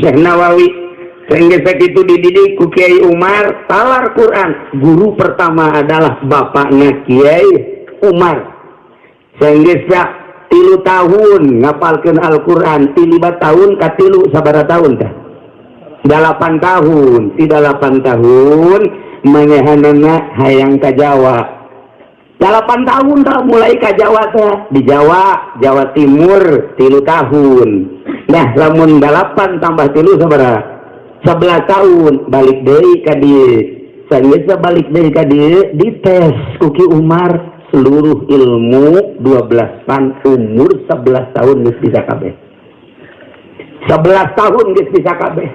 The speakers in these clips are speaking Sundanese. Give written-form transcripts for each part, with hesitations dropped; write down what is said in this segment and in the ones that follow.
Syekh Nawawi sehingga sakitu dididik ku Kiai Umar talar Quran. Guru pertama adalah bapaknya Kiai Umar. Sehingga 3 tahun ngapalkeun Al-Quran, ti 5 tahun ka 3 sabaraha tahun teh? 8 tahun. Ti 8 tahun manehanana hayang ka Jawa. 8 tahun tak mulai ka Jawa teh, di Jawa, Jawa Timur 3 tahun. Nah, lamun 8 tambah 3 sabaraha? 11 tahun. Balik deui ka dieu. Sageus balik deui ka dieu, dites ku Ki Umar seluruh ilmu 12 pan. Umur 11 tahun geus bisa kabeh. 11 tahun geus bisa kabeh.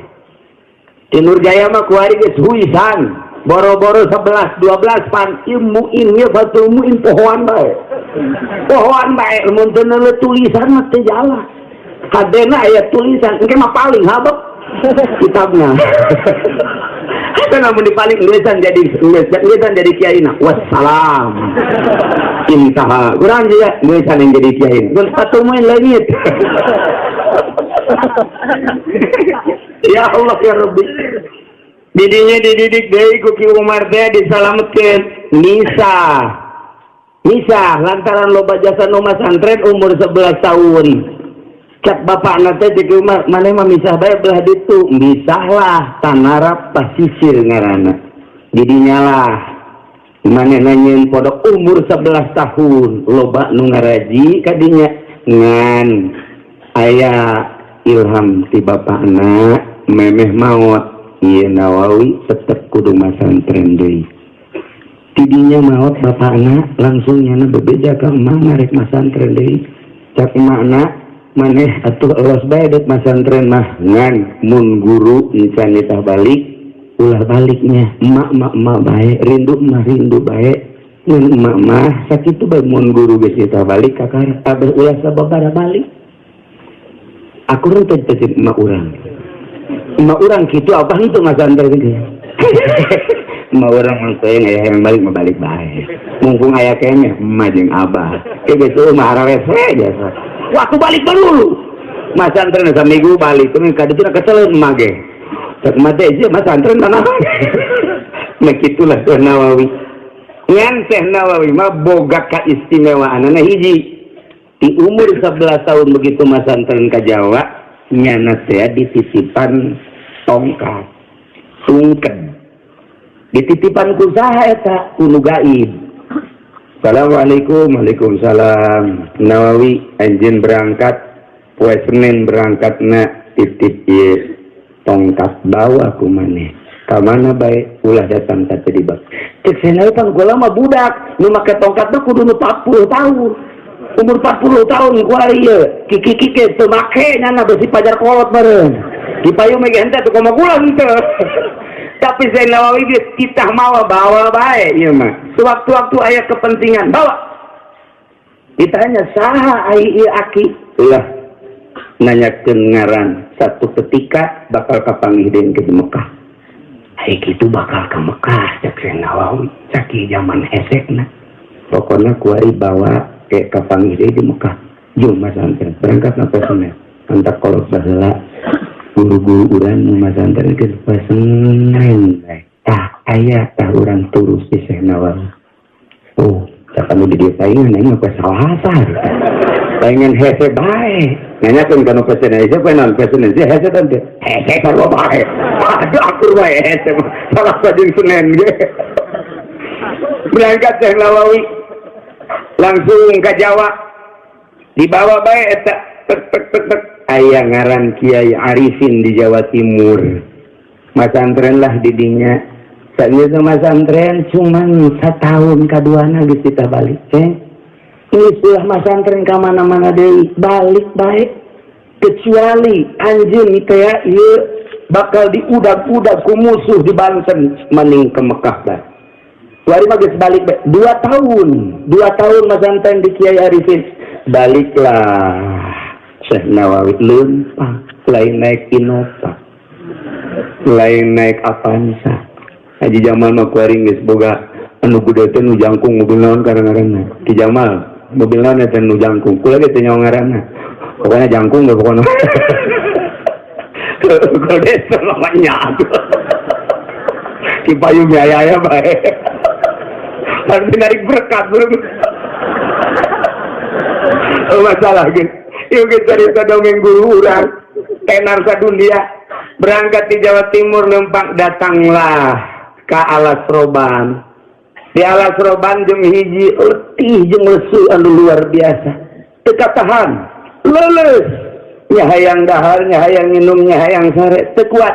Di Nurjaya mah kuari geus huisan boro-boro 11 12 pan ilmu ini. Fathul Muin pohoan bae, pohoan bae. Mun teu tulisan mah teu jalan. Kadena aya tulisan engke mah paling habek kitabna. Itu namun dipaling ngeusan jadi ngeusan jadi kiai na. Wassalam, intaha. Kurang juga ngeusan yang jadi kiai mun Fathul Muin leungit. Ya Allah ya Rabbi. Didinya dididik deui ku Ki Umar teh, disalametkeun Nisa. Nisa lantaran loba jasa nu masantren umur 11 tahun. Cek bapakna teh, cek Umar, maneh mah misah bae belah ditu. Misahlah Tanara Pasisir ngaranna. Didinya lah maneh nyieun pondok umur 11 tahun, loba nu ngaraji kadinya. Ngan aya ilham ti bapakna memeh maot, ieu Nawawi tetep kudu masantren deui. Tidinya maot bapakna, langsung nyana bebeja ka emak, rek masantren deui. Cak emakna, maneh atuh elos bae dek masantren mah, ngan mun guru encan nitah balik ulah baliknya. Emak emak emak bae, rindu mah rindu bae, ngan emak mah sakitu bae. Mun guru geus nitah balik kakara abah ulah sababara balik. Aku rentut teh emak urang, emak urang kitu apa henteu masantren ge. Emak urang mah teh aya yang balik mah balik bae, mumpung aya keneh emak jeung abah. Ke geus mah ararese jasa waktu balik dulu masantren saminggu balik kuring ka ditu kesel emak ge. Cek emak teh, ieu masantren tanah. Nah, kitulah Syekh Nawawi. Ngan Syekh Nawawi mah boga kaistimewaanana hiji. Di umur 11 tahun begitu masantren ka Jawa, nyana teh dititipan tongkat tungken. Dititipan ku saha eta? Ku nu gaib. Assalamualaikum. Waalaikumsalam. Nawawi, anjeun berangkat poe Senin berangkatna, titip ieu tongkat, bawa ku maneh ka mana bae, ulah datang ka teu dibak. Cek Syekh, pan kula mah budak, nu make tongkat mah kudu nu 40 tahun. Umur 40 tahun kuari ieu kiki-kiki teu make nyana, besi pajar kolot meureun dipayu mah ge henteu tuh komo kula henteu. Tapi Syekh Nawawi geus titah mawa, bawa bae ieu mah, sewaktu-waktu aya kepentingan bawa. Ditanya, saha ai ieu aki? Ulah nanyakeun ngaran. Satu ketika bakal kapanggih deui ke Mekah. Ai kitu bakal ke Mekah, cek Syekh Nawawi, sakieu zaman hesekna. Pokoknya kuari bawa ke kapanggih deui di Mekah. Jung masantren berangkat na Senin. Antak kolot baheula guru-guru urang nu masantren geus poe Senin bae. Tah aya tah urang turus di Syekh Nawawi. Oh, cak anu di dieu paingan aing mah poe Salasa. Paingan hese bae. Nanyakeun ka nu poe Senin, poe naon poe Senin? Hese teh hese sarua bae. Aduh, akur bae hese mah. Salasa jeung Senin ge. Berangkat Syekh Nawawi langsung ke Jawa, dibawa bae eta tek tek tek tek. Aya ngaran Kiai Arifin di Jawa Timur. Masantren lah didinya. Sageus masantren cuman setahun kaduana geus kita balik. Ceng, geus ulah masantren ka mana-mana deui, balik bae, kecuali anjeun teh ieu bakal diudag-udag ku musuh di Banten, mending ke Mekah bae. Kuari mah geus balik bae. 2 tahun, 2 tahun masantren di Kiai Arifin. Baliklah Syekh Nawawi leumpang, lain naik Innova, lain naik Avanza. Haji Jamal mah kuari geus boga anu gede teh nu jangkung, mobil naon ngaranna? Ki Jamal, mobil naon eta nu jangkung? Kula ge teu nyaho ngaranna. Pokoknya jangkung ge pokoknya. Kalau namanya Ki Payung ya ya bae. Harus narik berkat belum. Oh, masalah gitu. Yuk kita cerita dongeng guru urang tenar sadunia, berangkat di Jawa Timur, numpang datanglah ke Alas Roban. Di Alas Roban jeung hiji letih jeung lesu anu luar biasa, teu tahan, leuleus, nya hayang dahar, nya hayang minum, nya hayang sare, teu kuat.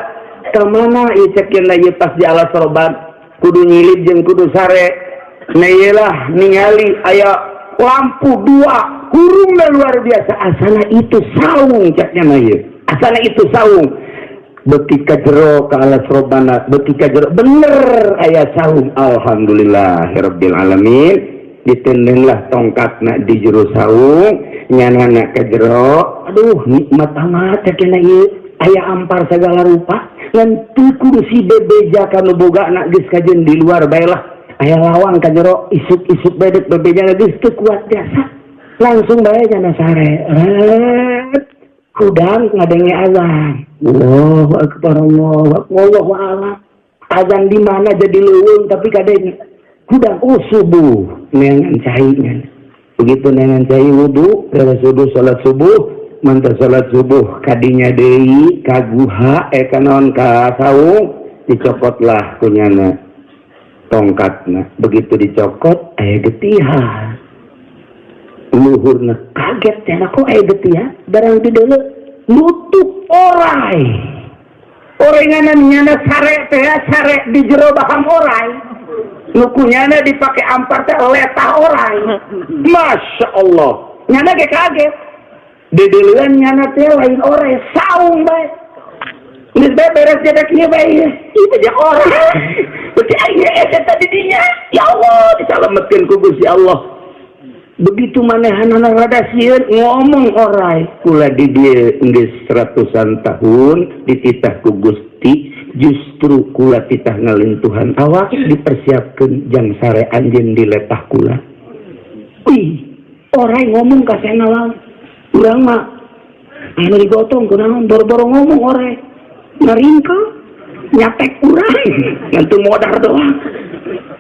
Ka mana ieu cek ieu? Pas di Alas Roban kudu nyilid jeung kudu sare. Nah, iyalah, ningali aya lampu dua hurungna luar biasa, asana itu saung ceknya mah ieu, asana itu saung. Beki ka jero ka Alas Robana, beki ka jero, bener aya saung. Alhamdulillahirabbil alamin. Ditendenlah tongkatna di jero saung, nyanana ka jero. Aduh, nikmat amat ceknya ieu, aya ampar segala rupa, ngan teu kudu si bebeja ka nu bogana, geus kajeun di luar bae lah. Aya lawang ka jero, isuk-isuk bedek bebeja, geus teu kuat biasa, langsung bae nyana sare. Ret hudang ngadenge azan, Allahu akbar, Allahu akbar, Allahu a'lam azan di mana, jadi leuweung, tapi kadang hudang, oh, subuh. Neangan cai nya. Begitu neangan cai, wudu, beres wudu, salat subuh. Mantap, salat subuh, kadinya deui ka guha, eh, ka naon, ka saung, dicokotlah ku nyana tongkatna. Begitu dicokot, aya getihan luhurna. Kaget ya, kok aya getihan? Barang di dulu nutup orai, orenganan nyana sare teh, sare di jero baham orai, nu ku nyana dipake ampar teh letah orai. Masya Allah, nyana ge kaget. Dedeuleuan nyana teh lain orai, saung bae. Geus bae beres jadi kieu bae ieu teh orai. Berarti aya eta tadi dinya. Ya Allah, disalametkeun ku Gusti Allah. Begitu manehanana rada sieun, ngomong orai, "Kula di dieu geus ratusan tahun dititah ku Gusti, justru kula titah ngalintuhan awak dipersiapkeun jang sare anjeun di letah kula." Wih, orai ngomong ka sena. Urang mah anu digotong kunaon, boro-boro ngomong, orai ngaringkel nyatek urang ngantu modar doang.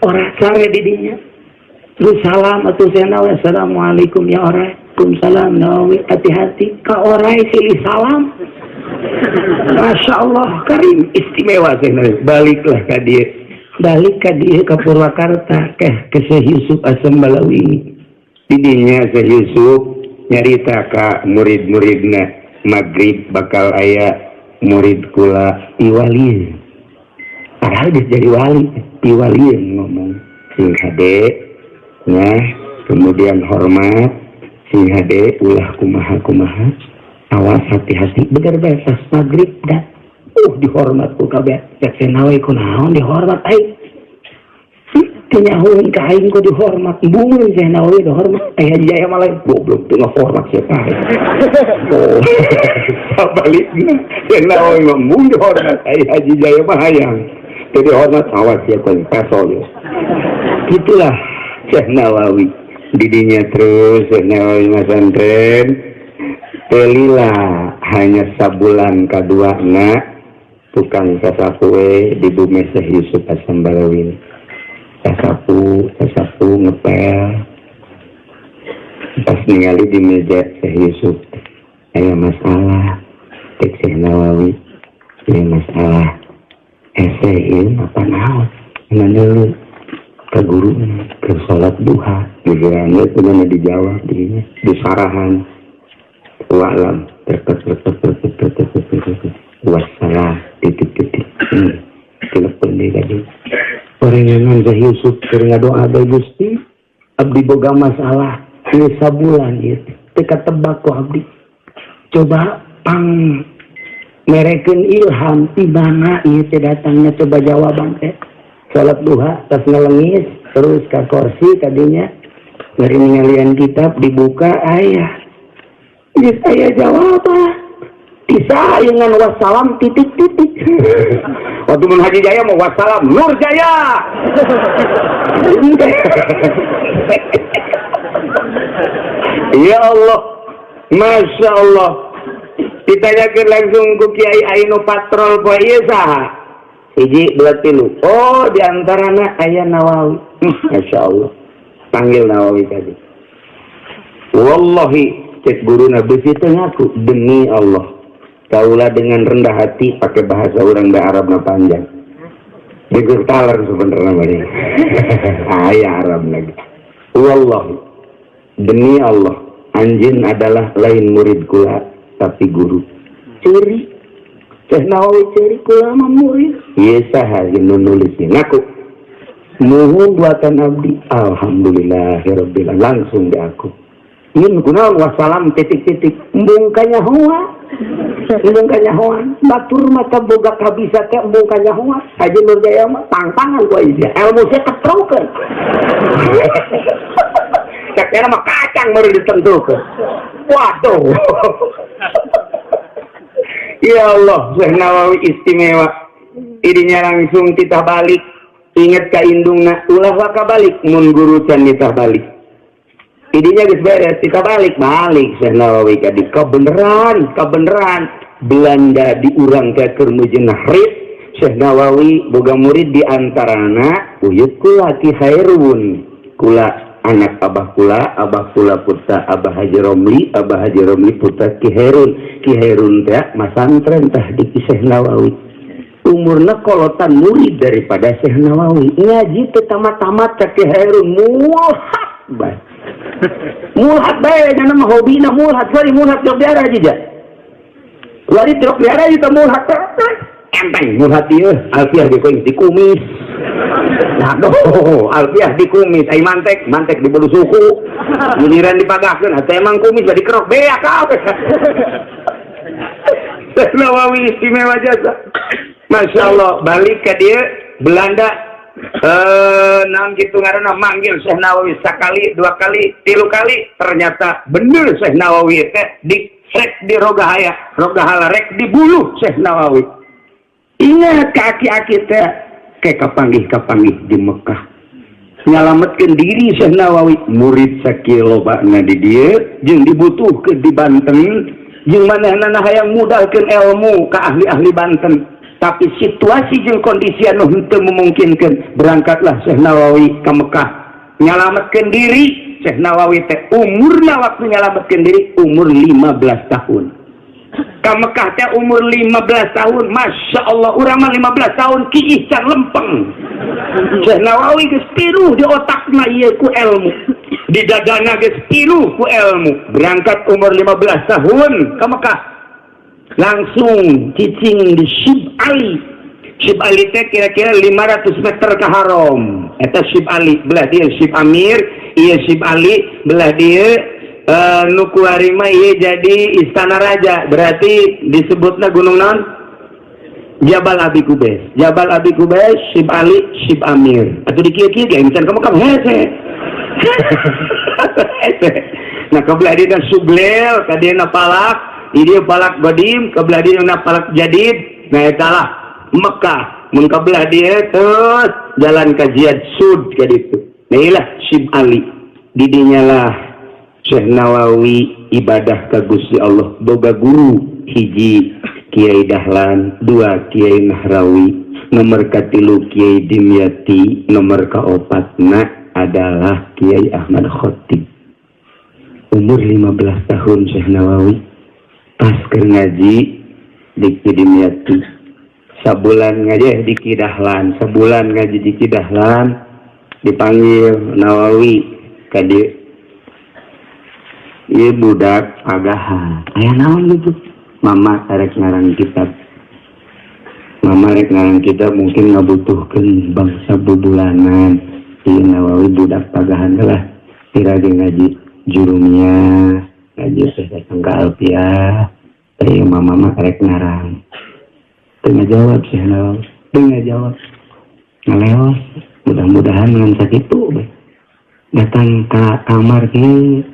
Orai sare di dinya. Terus salam atuh sena, "Assalamualaikum ya orai." "Waalaikumsalam Nawawi, hati-hati." Ka orai silih salam. Masya Allah, karim, istimewa sena. Baliklah ka dia. Balik ka dia ke Purwakarta ke Syekh Yusuf Asam Balawi. Didinya Syekh Yusuf nyarita ka murid-muridna, maghrib bakal aya murid kula piwalieun. Padahal dia jadi wali, piwalieun ngomong. Sing hade ya, kemudian hormat, sing hade, ulah kumaha kumaha, awas, hati-hati. Bener bae, pas maghrib dah dihormat ku kabeh. Cek nawe, kunaon dihormat aing? Kenyahuan ka aing ku dihormat? Bungun Syekh Nawawi dihormat. Aya Jaya malah goblok teu ngahormat siapa. Oh, sabalikna Syekh Nawawi mah mun dihormat, ai Haji Jaya mah hayang teu dihormat, awas siapa peso ya. Itulah Syekh Nawawi didinya. Terus Syekh Nawawi masantren teu lila, hanya sabulan kaduana tukang sasapu we di bumi Syekh Yusuf Hasan Balawi, sasapu sasapu, ngepel. Pas ningali di meja Syekh Yusuf aya masalah, cek Syekh Nawawi, "Ini masalah hese ieu apa naon?" Nanya ke guru ke sholat duha giliran itu mana dijawab dirinya disarahan walam terket terket terket terket terket terket wassalam titik titik. Telepon dia tadi orengan Syekh Yusuf keur ngadoa bae, "Gusti, abdi boga masalah ieu sabulan ieu teu katebak ku abdi, coba pang merekeun ilham di mana ieu teh datangnya, coba jawaban teh." Salat duha tas ngelengis terus ka kursi tadinya dari ningalian kitab dibuka, aya geus aya jawaban bisa dengan wassalam titik titik. Waktu mun Haji Jaya mau wassalam Nur Jaya. Ya Allah, Masya Allah. Ditanyakeun langsung ku kiai anu patrol poe ieu, saha? Hiji, dua, tilu. Oh, di antarana aya Nawawi. Masya Allah. Panggil Nawawi tadi. Wallahi, cek guruna, besi teu ngaku, demi Allah. Kaula dengan rendah hati, pakai bahasa orang Arab na panjang. Digur taler sebenarnya mah. Aya Arab lagi. Wallahi, demi Allah, anjeun adalah lain murid kula, tapi guru. Curi. Syekh Nawawi curi, kula mah murid. Ieu saha nu nulis ngaku? Muhun buatan abdi. Alhamdulillahirabbil, langsung diaku. Ini kunaon wassalam titik-titik, embung kanyahoan. Embung kanyahoan. Batur mata boga kabisa teh embung kanyahoan. Haji Nurjaya mah tangtangan ku aing. Ilmu sia ketrokeun. Cek mah kacang baru ditentukeun. Waduh. Ya Allah, Syekh Nawawi istimewa. Idinya langsung kita balik. Ingat ka indungna, ulah waka balik mun guru can nitah balik. Idinya geus beres, kita balik, balik Syekh Nawawi ka di kebenaran, kebenaran Belanda diurang ke keur Nahrit. Syekh Nawawi boga murid, di antarana uyut kula, Ki Khairun. Kula anak abah kula, abah kula putra Abah Haji Romli, Abah Haji Romli putra Ki Hairun. Ki Hairun teh masantren tah di Syekh Nawawi. Umurna kolotan murid daripada Syekh Nawawi. Ngaji teh tamat-tamat ka Ki Hairun, mulhat bae. Mulhat bae nya mah hobina mulhat, sorry, mulhat jok biara aja. Wari truk biara itu mulhat. Enteng mulhat ieu, alfiah di kuing di kumis. Aduh, alfiah di kumis, ai mantek, mantek di bulu suku. Giliran dipagahkeun, atuh emang kumis bari dikerok beak kabeh. Syekh Nawawi istimewa jasa. Masya Allah, balik ke dia Belanda, naon gitu ngaranna, manggil Syekh Nawawi sekali, dua kali, tilu kali, ternyata bener Syekh Nawawi teh di rek di rogahaya, rogahala rek dibunuh Syekh Nawawi. Ingat kaki-aki teh kayak kapanggih-kapanggih di Mekah. Nyalametkeun diri Syekh Nawawi, murid sakieu lobana di dieu jeung dibutuhkeun di Banten, jeung manehna hayang mudalkeun ilmu ka ahli-ahli Banten. Tapi situasi jeung kondisi anu henteu memungkinkan, berangkatlah Syekh Nawawi ke Mekah. Nyalametkeun diri Syekh Nawawi teh umurna waktu nyalametkeun diri umur 15 tahun. Ka Mekah teh umur 15 tahun, Masya Allah, urang mah 15 tahun kiih can lempeng. Syekh Nawawi geus pinuh di otakna ieu ku ilmu. Di dadana geus pinuh ku ilmu. Berangkat umur 15 tahun ke Mekah. Langsung cicing di Syib Ali. Syib Ali teh kira-kira 500 meter ke Haram. Eta Syib Ali, belah dia Syib Amir, ieu Syib Ali, belah dia nu kuari mah ieu jadi istana raja. Berarti disebutna gunung naon? Jabal Abi Kubes. Jabal Abi Kubes, Syib Ali, Syib Amir. Atau di kieu-kieu ge misalkan kamu kamu hese. Hese. Nah, kebelah dia Sublel, ka dia palak, di dia palak Godim, kebelah dia na palak Jadid. Nah, eta lah Mekah. Mun kebelah dia terus jalan ke Jihad Sud ka ditu. Nah, inilah Syib Ali. Didinya lah Syekh Nawawi ibadah ka Gusti Allah, boga guru hiji Kiai Dahlan, dua Kiai Nahrawi, nomor katilu Kiai Dimyati, nomor kaopatna adalah Kiai Ahmad Khatib. Umur 15 tahun Syekh Nawawi pas keur ngaji di Kiai Dimyati. Sabulan ngaji di Ki Dahlan, sebulan ngaji di Ki Dahlan, dipanggil Nawawi ka dieu. Ieu budak pagahan. Aya naon gitu? Mama rek ngarang kitab. Mama rek ngarang kitab, mungkin ngabutuhkeun bangsa bubulanan. Ieu Nawawi budak pagahan lah. Tira ngaji jurumnya, ngaji teh datang ke Alfiah. Ieu mama mah rek ngarang. Teu ngajawab sih Nawawi. Teu ngajawab. Ngaleos. Mudah-mudahan ngan sakitu bae. Datang ke kamar kieu,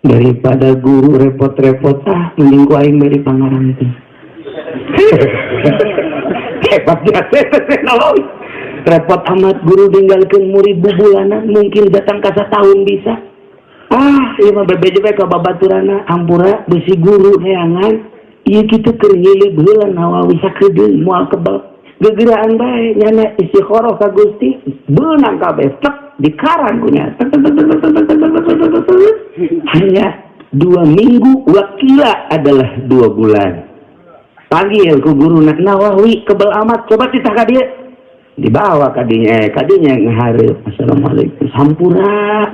daripada guru repot-repot, ah, mending ku aing bari pangarang teh. Hebat jasa Nawawi. Repot amat guru ninggalkeun murid bubulanan, mungkin datang ka satahun bisa. Ah, ieu mah bebeje bae ka babaturana, ampura besi guru neangan. Ieu kitu keur nyilib heula Nawawi sakedeung moal kebal. Gegeraan bae nyana istikharah ka Gusti, beunang kabeh tek dikarang ku nya. Hanya 2 minggu wakila adalah 2 bulan. Panggil ku guruna Nawawi kebel amat coba titah ka dieu. Dibawa kadinya, kadinya ngahareup. Assalamualaikum. Sampura.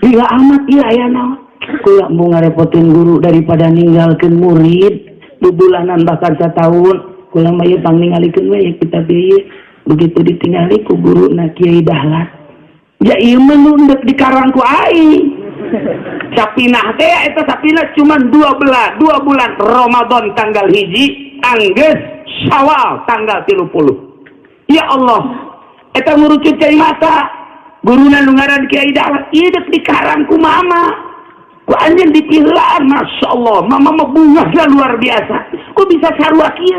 Gila amat ieu aya naon. Kula mau ngarepotin guru daripada ninggalkeun murid bubulanan bahkan setahun. Kula mah ieu pangningalikeun we kitab ieu. Begitu ditingali ku guruna Kiai Dahlan. Ya ieu mah nu endek dikarang ku aing. Sapinah teh eta sapinah cuman 2 bulan Ramadan tanggal 1 anggeus Syawal tanggal 30. Ya Allah, eta ngurucut cai mata. Guruna nu ngaran Kiai Dahlan ieu deuk dikarang ku mama. Ku anjeun dipiheulaan, Masya Allah, mama mah bungahna luar biasa. Ku bisa sarua kieu?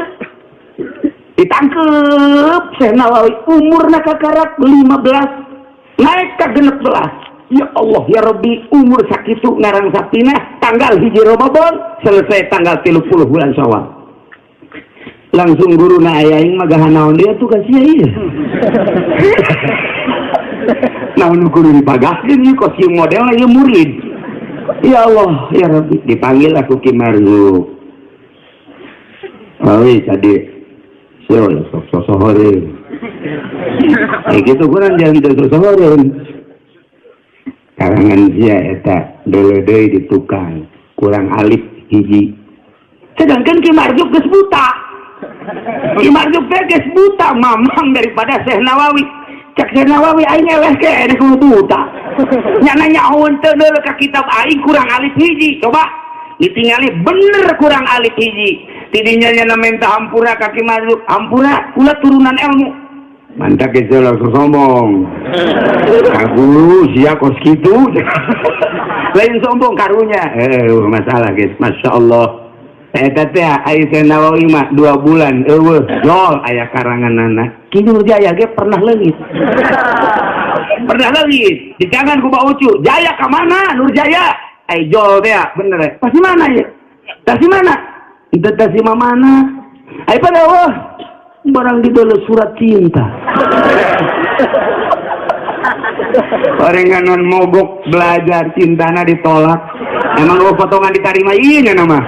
Ditangkep Syekh Nawawi umurna kakarak 15 naik ka 16. Ya Allah ya Rabbi, umur sakitu ngarang sapinah tanggal 1 Ramadan selesai tanggal 30 bulan Syawal. Langsung guru na aya aing mah gahan naon dia tuh kasih ieu. Naon nu kudu dipagahkeun ieu kos ieu modelna ieu murid. Ya Allah ya Rabbi, dipanggil aku Ki Marzuq. Oh tadi sia sok sosohoreun. Gitu kurang jangan sosohoreun. Karangan sia eta deuleu deui di tukang kurang alif hiji. Sedangkan Ki Marzuq geus buta. Ki Marzuq teh geus buta mamang daripada Syekh Nawawi. Cek Syekh Nawawi aing eleh keneh kudu buta. Nya nyahoeun teu deuleu ka kitab aing kurang alif hiji. Coba ditingali bener kurang alif hiji. Tidinya nya minta hampura ka Ki Marzuq, hampura kula turunan ilmu. Mantap geus langsung sombong. Ka guru sia kos kitu. Lain sombong karunya. Masalah guys, Masya Allah. Eta teh ai Syekh Nawawi mah 2 bulan eueuh jol aya karanganana. Ki Nurjaya ge pernah leungit. Pernah leungit. Dicangan ku Pak Ucu, "Jaya ka mana Nurjaya?" Ai jol teh bener. Pasti mana ya? Tasi mana? Itu tasi mana? Ai pada wah barang dibeli surat cinta. Orenganon mogok belajar cintana ditolak. Emang lo potongan diterima iya nya nama.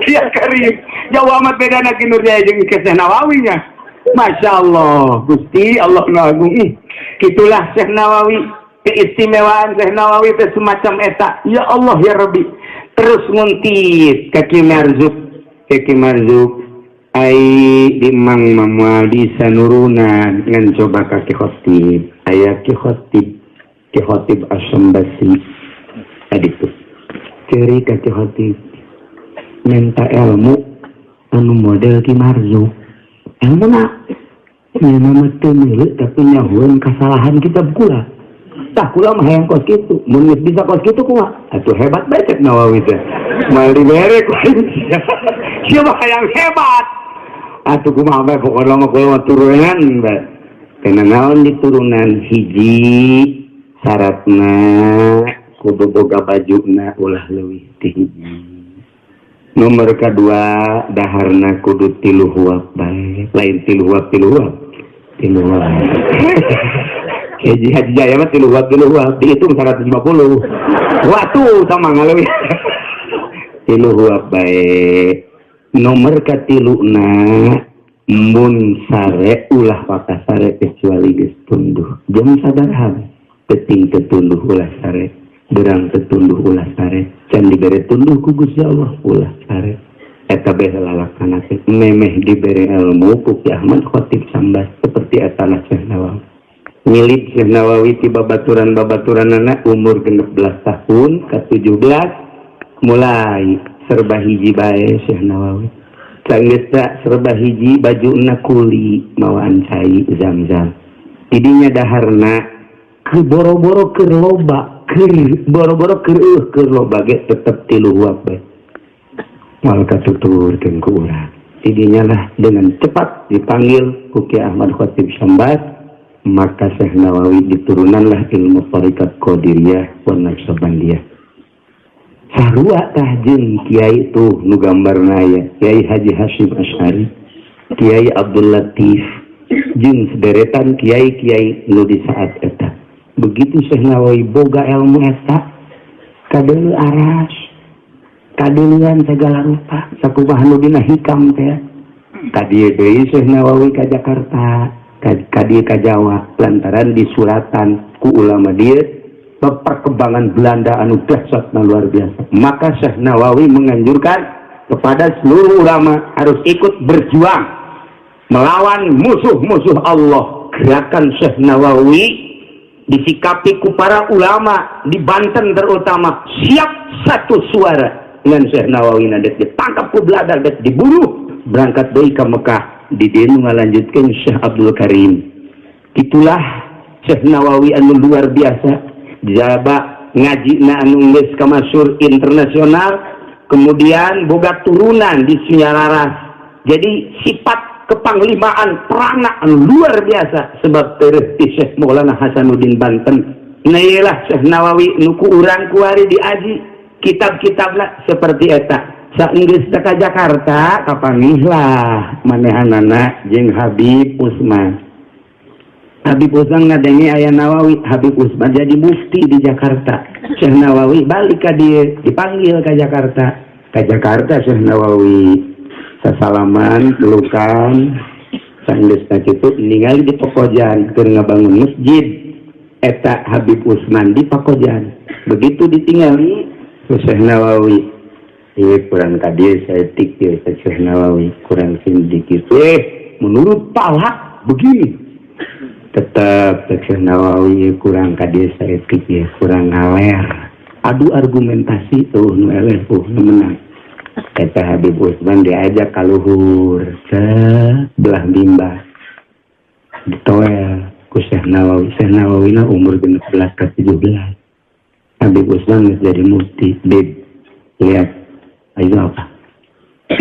Ya karim, jauh amat beda nak Nurjaya jeung Syekh Nawawi nya. Masya Allah, Gusti Allah nu agung. Gitulah Syekh Nawawi, keistimewaan Syekh Nawawi teh semacam eta. Ya Allah ya Rabbi. Terus nguntit ka Ki Marzuq, ka Ki Marzuq. Ai di Mang Mamual di sanurunan ngan coba ka Ki Khotib. Aya Ki Khotib, Ki Khotib Asam Basri. Tadi tuh. Ceri ka Ki Khotib. Minta ilmu anu model Ki Marzuq. Ilmu na nya nama teu milu tapi nyahueun kasalahan kitab kula. Tah kula mah hayang kos kitu. Mun geus bisa kos kitu kumaha? Atuh hebat bae cek Nawawi teh. Moal dibere ku aing. Sia mah hayang hebat. Atuh kumaha bae pokona mah kula mah turunan bae. Kana naon diturunan hiji syaratna kudu boga bajuna ulah leuwih ti hiji. Nomor kedua daharna kudu 3 huap bae, lain 3 huap 3 huap. 3 huap. Haji Haji Jaya mah 3 huap 3 huap dihitung 150. Waktu sama ngaleuwih. 3 huap bae. Nomor katiluna mun sare ulah pakasare kecuali geus tunduh. Jam sabaraha penting tetunduh ulah sare, berang tetunduh ulah sare, can dibere tunduh ku Gusti Allah ulah sare. Eta bae lalakana teh memeh dibere ilmu ku Ki Ahmad Khatib Sambas seperti eta lah Syekh Nawawi. Milih Syekh Nawawi ti babaturan-babaturanana umur 16 tahun ka 17 mulai serba hiji bae Syekh Nawawi. Sanggeus serba hiji bajuna kuli mawaan cai zam-zam. Tidinya daharna ke boro-boro keur loba, keur boro-boro keur keur loba ge tetep 3 huap bae. Moal katuturkeun ku urang. Tidinya lah dengan cepat dipanggil ku Ki Ahmad Khatib Sambas, maka Syekh Nawawi diturunanlah ilmu tarikat Qadiriyah wa Naqsyabandiyah. Sarua tah jeung kiai tuh nu gambarna aya Kiai Haji Hasyim Asy'ari, Kiai Abdul Latif, jeung sederetan kiai-kiai nu di saat eta. Begitu Syekh Nawawi boga ilmu eta, kadeuleu aras, kadeuleuan segala rupa, sakumaha nu dina hikam teh. Ka dieu deui Syekh Nawawi ka Jakarta, ka dieu ka Jawa, lantaran disuratan ku ulama dieu perkembangan Belanda anu dahsyat luar biasa. Maka Syekh Nawawi menganjurkan kepada seluruh ulama harus ikut berjuang melawan musuh-musuh Allah. Gerakan Syekh Nawawi disikapi ku para ulama di Banten terutama siap satu suara dengan Syekh Nawawi. Nadek ditangkap ku Belanda, dek dibunuh, berangkat deui ka Mekah, di dieu nu ngalanjutkeun Syekh Abdul Karim. Itulah Syekh Nawawi anu luar biasa. Jaba ngaji na anu geus kamasyhur internasional, kemudian boga turunan di Sunyararas, jadi sifat kepanglimaan perana anu luar biasa sebab tereh ti Syekh Maulana Hasanuddin Banten. Nah, iyalah Syekh Nawawi nu ku urang kuari diaji kitab-kitabna seperti eta. Saenggeus ka Jakarta, kapanggih lah manehanana jeung Habib Usman. Habib Usman ngadenge aya Nawawi. Habib Usman jadi mufti di Jakarta. Syekh Nawawi balik ka dieu, dipanggil ke Jakarta. Ke Jakarta Syekh Nawawi sasalaman, pelukan. Saenggeus kitu ningali di Pekojan keur ngabangun masjid eta Habib Usman di Pakojan. Begitu ditinggali ku Syekh Nawawi, ieu kurang ka dieu saeutik ieu. Syekh Nawawi kurang sedikit, menurut falak begini. Tetap Syekh Nawawi kurang ka dieu saeutik ya, kurang ngaler. Adu argumentasi tuh, nu eleh tuh nu menang. Eta Habib Usman diajak ka luhur belah mimbar, ditoel ku Syekh Nawawi. Syekh Nawawi na umur 16 ke 17, Habib Usman geus jadi mufti. "Bib, lihat itu apa?"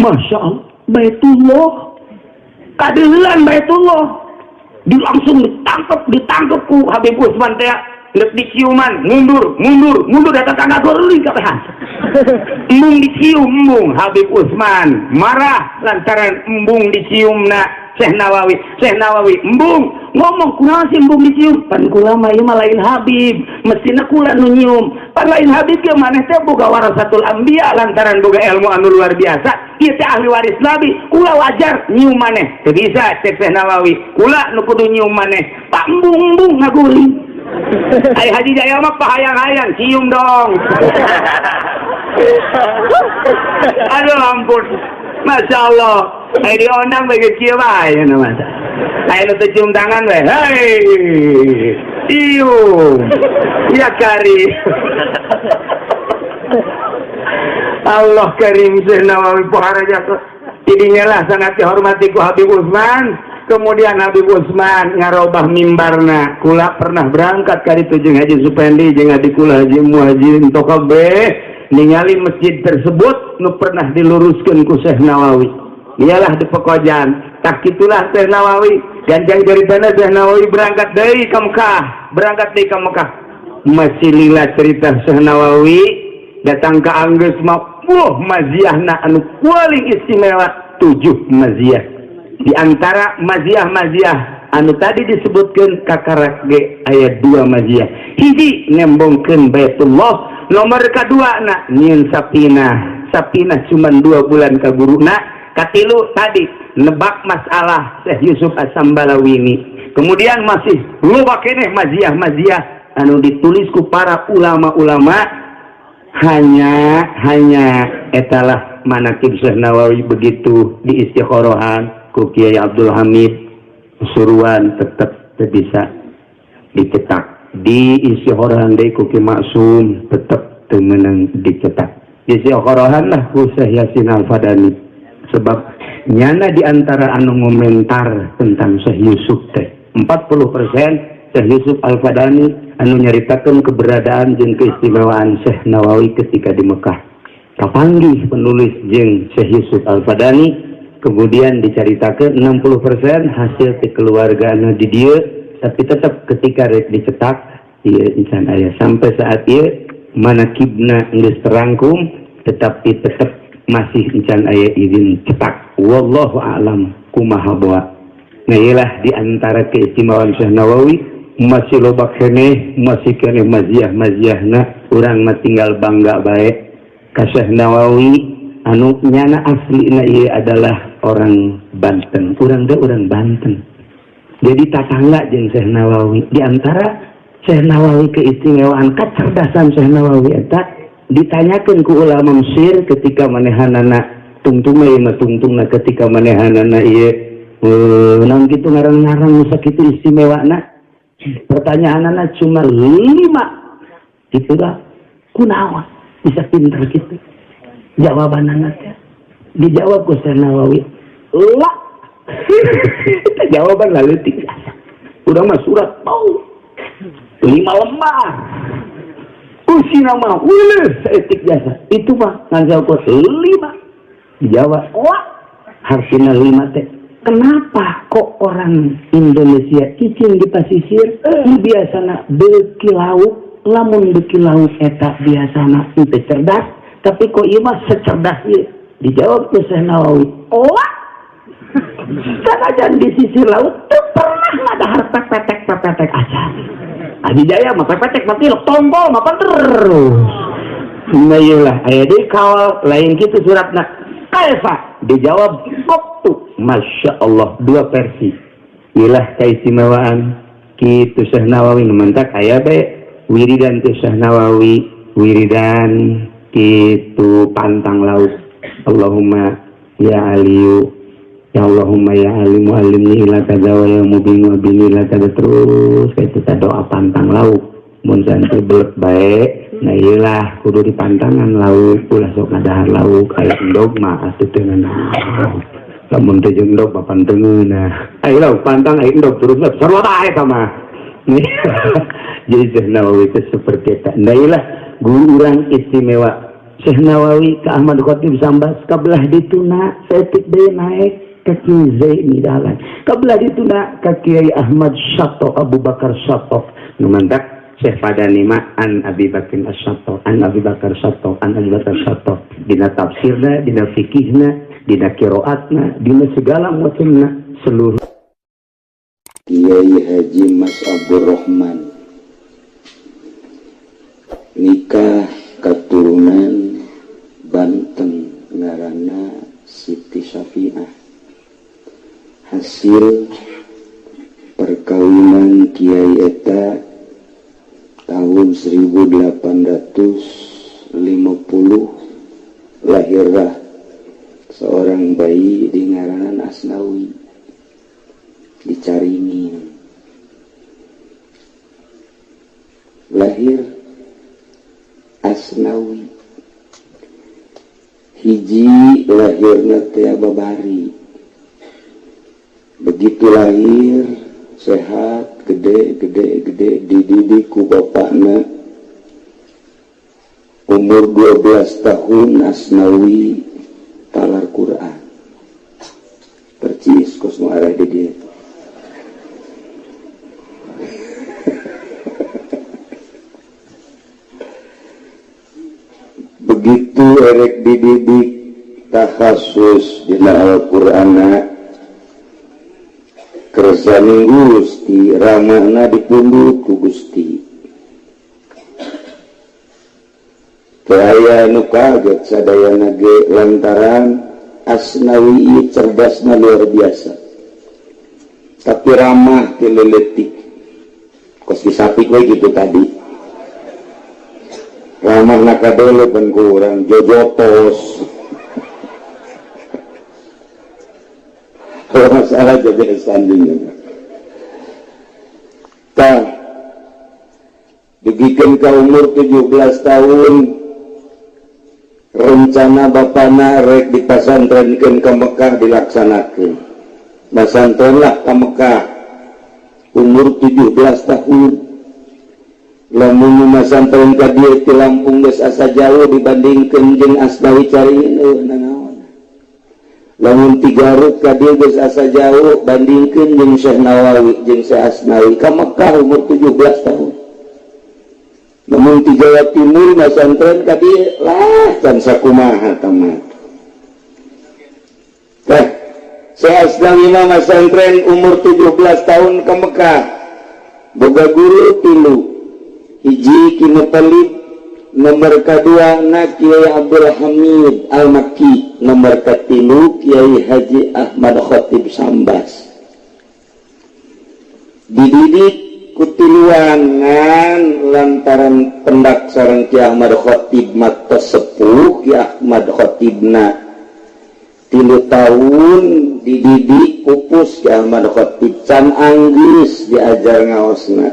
"Masya Allah, Baitullah." Kadeulan Baitullah di langsung ditangkap, ditangkap ku Habib Usman teh. Nek diciuman, mundur, mundur, mundur, datang tangga guling kabehan. Embung dicium, embung. Habib Usman marah lantaran embung dicium na Syekh Nawawi. Syekh Nawawi embung ngomong, "Kunaon sih embung dicium? Pan kula mah ieu mah lain Habib, mestina kula nu nyium. Pan lain Habib ge maneh teh boga warasatul anbiya lantaran boga ilmu anu luar biasa. Ieu teh ahli waris Nabi, kula wajar nyium maneh." "Teu bisa," cek Syekh Nawawi, "kula nu kudu nyium maneh." Pak, embung-embung ngaguling. Ai Haji Jaya mah pahayang-hayang, cium dong. Aduh ampun. Masya Allah. Ai diondang bagi kieu bae nya masa. Ai nu teu cium tangan we. Hei. Cium. Ya kari. Allah Karim. Syekh Nawawi pohara jasa. Jadinya lah sangat dihormati ku Habib Usman. Kemudian Habib Usman ngarobah mimbarna. Kula pernah berangkat kali itu jeung Haji Supendi, jeung adik kula Haji Muhajirin Tokabeh, ningali masjid tersebut nu pernah diluruskeun ku Syekh Nawawi. Iyalah di Pekojan. Tak itulah Syekh Nawawi. Ganjang ceritana Syekh Nawawi berangkat deui ka Mekah, berangkat deui ka Mekah. Masih lila cerita Syekh Nawawi datang ke Anggeus mah, wah, maziahna anu paling istimewa 7 maziah. Di antara maziah-maziah anu tadi disebutkan kakarak ge aya 2 maziah. Hiji, nembongkeun Baitullah. Nomor kedua na nyieun sapinah. Sapinah cuman 2 bulan ka guruna. Katilu tadi nebak masalah Syekh Yusuf As-Sambalawini. Kemudian masih loba keneh maziah-maziah anu ditulis ku para ulama-ulama. Hanya hanya etalah manakib Syekh Nawawi. Begitu di istikhorohan ku Kiai Abdul Hamid Pasuruan, tetap bisa dicetak. Di istikhorohan deui ku Ki Maksum, tetap teu meunang dicetak. Istikhorohan lah ku Syekh Yasin Al-Fadani, sebab nyana di antara anu ngomentar tentang Syekh Yusuf teh 40% Syekh Yusuf Al-Fadani anu nyaritakeun keberadaan jeung keistimewaan Syekh Nawawi ketika di Mekah. Kapanggih penulis jeung Syekh Yusuf Al-Fadani, kemudian diceritakan 60% hasil kekeluargaan di dia, tapi tetap ketika rek dicetak ieu encan aya sampai saat ieu. Manakibna geus terangkum, tetapi tetap masih encan aya izin cetak. Wallahu a'lam kumaha bawa. Nah, iyalah di antara keistimewaan Syekh Nawawi. Masih loba keneh, masih keneh maziah maziahna. Urang mah tinggal bangga bae ka Syekh Nawawi anu nyana aslina ieu adalah orang Banten. Urang teh orang Banten, jadi tatangga jeung Syekh Nawawi. Di antara Syekh Nawawi, keistimewaan kecerdasan Syekh Nawawi eta ditanyakan ku ulama Mesir ketika manehanana tungtung ieu mah tungtungna, ketika manehanana ieu naon kitu ngarang-ngarang nu sakitu istimewana, pertanyaanana cuma lima gitu lah: kunaon bisa pinter gitu? Jawabanana teh dijawab ku Syekh Nawawi lah. Jawaban leutik, udah mah surat mau lima lembar usina mah uleh saeutik jasa itu mah ngan jawab lima. Dijawab wah, hartina lima teh, kenapa kok orang Indonesia cicing di pasisir nu biasana beuki lauk, lamun beuki lauk eta biasana teu cerdas, tapi kok ieu mah secerdas ieu? Dijawab ku Syekh Nawawi, wah, sanajan di sisi laut teu pernah ngadahar pepetek pepetek acan. Adi Jaya mah pepetek mah tilok tombol mah terus. Nah, iyalah aya deui kawal lain kitu suratna. Kaifa? Dijawab waktu. Masya Allah, dua versi. Ilah keistimewaan kitu Syekh Nawawi. Mantak aya bae wiridan teh Syekh Nawawi, wiridan kitu pantang laut. Allahumma ya Aliyu, ya Allahumma ya Alimu alimni ila kaza wa ya mubin wa bini ila kaza, terus kayak kita doa pantang lauk. Mun santri belek bae, nah iyalah kudu dipantangan lauk, ulah sok ngadahar lauk. Aya endog mah atuh teu nanaon, lamun teu jeung endog mah pan teu ngeunah. Aya lauk pantang, aya endog terus lah sarua bae eta mah. Jadi Syekh Nawawi itu seperti itu. Nah, iyalah guru urang istimewa Syekh Nawawi ke Ahmad Khatib Sambas, kabelah dituna saeutik deui naik ka Kiai Zaini Dahlan, kabelah dituna ka Kiai Ahmad Syatho, Abu Bakar Syatho. Nu mantak Syekh Padani mah an Abi Bakar As-Syatho, an Abi Bakar Syatho, an Abi Bakar Syatho, dina tafsirna, dina fikihna, dina qiraatna, dina segala macamna, seluruh. Kiai Haji Mas Abdurrahman nikah keturunan Banten, ngaranna Siti Syafi'ah. Hasil perkawinan Kiai eta tahun 1850 lahirlah seorang bayi di ngaranan Asnawi, dicaringin. Lahir Asnawi hiji, lahirna teh babari. Begitu lahir sehat, gede gede gede, dididik ku bapakna. Umur 12 tahun Asnawi talar Quran percis kos nu arah di dieu. Begitu erek dididik takhasus dina Al-Qur'ana, kersaning Gusti, ramahna dipundhut ku Gusti. Teu aya nu kaget sadayana ge, lantaran Asnawi ieu cerdasna luar biasa, tapi ramah ti leuletik kos disapik we gitu tadi. Ramahna kadele pan ku urang jojotos. Kalau masalah jadi sandingan. Tah, dugikeun ka umur 17 tahun, rencana bapana rek dipasantrenkeun ka Mekah dilaksanakeun. Pasantrenlah ka Mekah umur 17 tahun. Lamun masantren ka dieu ti Lampung geus asa jauh dibandingkeun jeung Asnawi Caringin, eueuh nanaon. Lamun ti Garut ka dieu geus asa jauh bandingkeun jeung Syekh Nawawi jeung Syekh Asnawi ka Mekah umur 17 tahun. Namun di Jawa Timur masantren ka dieu lah can sakumaha tamat. Teh saya Asnawi mah masantren umur 17 tahun ke Mekah. Boga guru tilu. Hiji Ki Muthalib, nomor kedua na Kiai Abdul Hamid Al-Makki, nomor katilu Kiai Haji Ahmad Khatib Sambas. Dididik kutiluan ngan lantaran pendak sareng Ki Ahmad Khatib mata sepuh Ki Ahmad Khatibna 3 tahun dididik pupus Ki Ahmad Khatib can anggeus diajar ngaosna,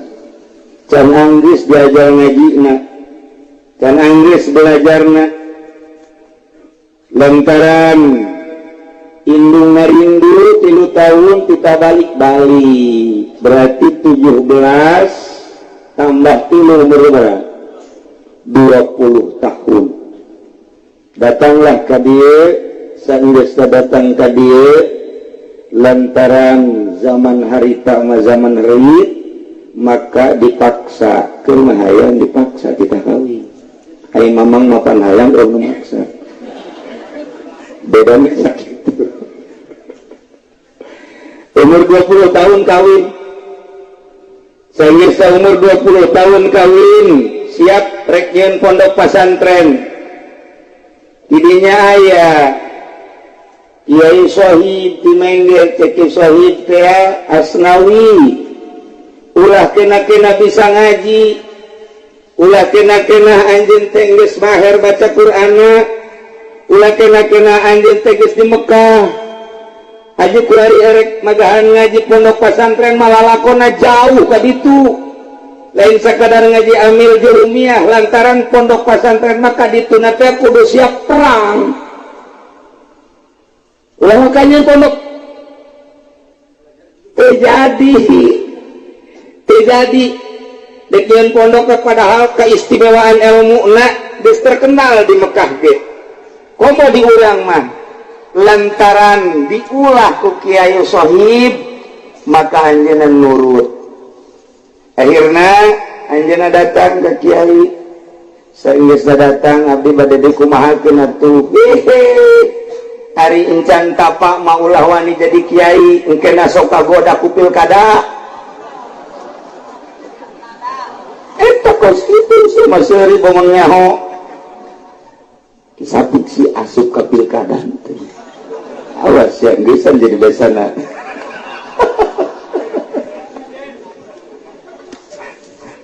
can anggeus diajar ngajina, can anggeus belajarna. Lantaran indung ngarindu 3 tahun kita balik-balik, berarti 17 tambah 3 umur berapa? 20 tahun. Datanglah ka dieu, sanggeusna datang ka dieu lantaran zaman harita mah zaman reuit, maka dipaksa keur mah hayang dipaksa kita kawin. Ai mamang mapan hayang urang memaksa. Bedanya sakit. Umur 20 tahun kawin. Sehingga umur 20 tahun kawin, siap rek nyieun pondok pesantren. Tidinya aya Kiai Sohib di Mengge, Ceki Sohib teh Asnawi. Ulah kena-kena bisa ngaji, ulah kena-kena anjeun teh geus maher baca Qur'anna, ulah kena-kena anjeun teh geus di Mekah. Haji kurari erek magahan ngaji pondok pesantren malah lakona jauh ka ditu. Lain sakadar ngaji amil jurumiyah, lantaran pondok pesantren maka dituna teh kudu siap perang. Ulah makanya pondok terjadi dekian pondok padahal keistimewaan ilmu na geus terkenal di Mekah ge. Komo di urang mah lantaran diulah ku Kiai Sohib maka anjeunna nurut. Akhirna anjeunna datang ke Kiai. Saenggeusna datang abdi bade dikumahakeun atuh. Hehe. Ari encan tapa mah ulah wani jadi kiai, engkena sok kagoda ku pilkada. Eta kos kitu sih mah seuri bomong nyaho. Kisapik si asup ka pilkada teh. Awas ya geusan jadi besana.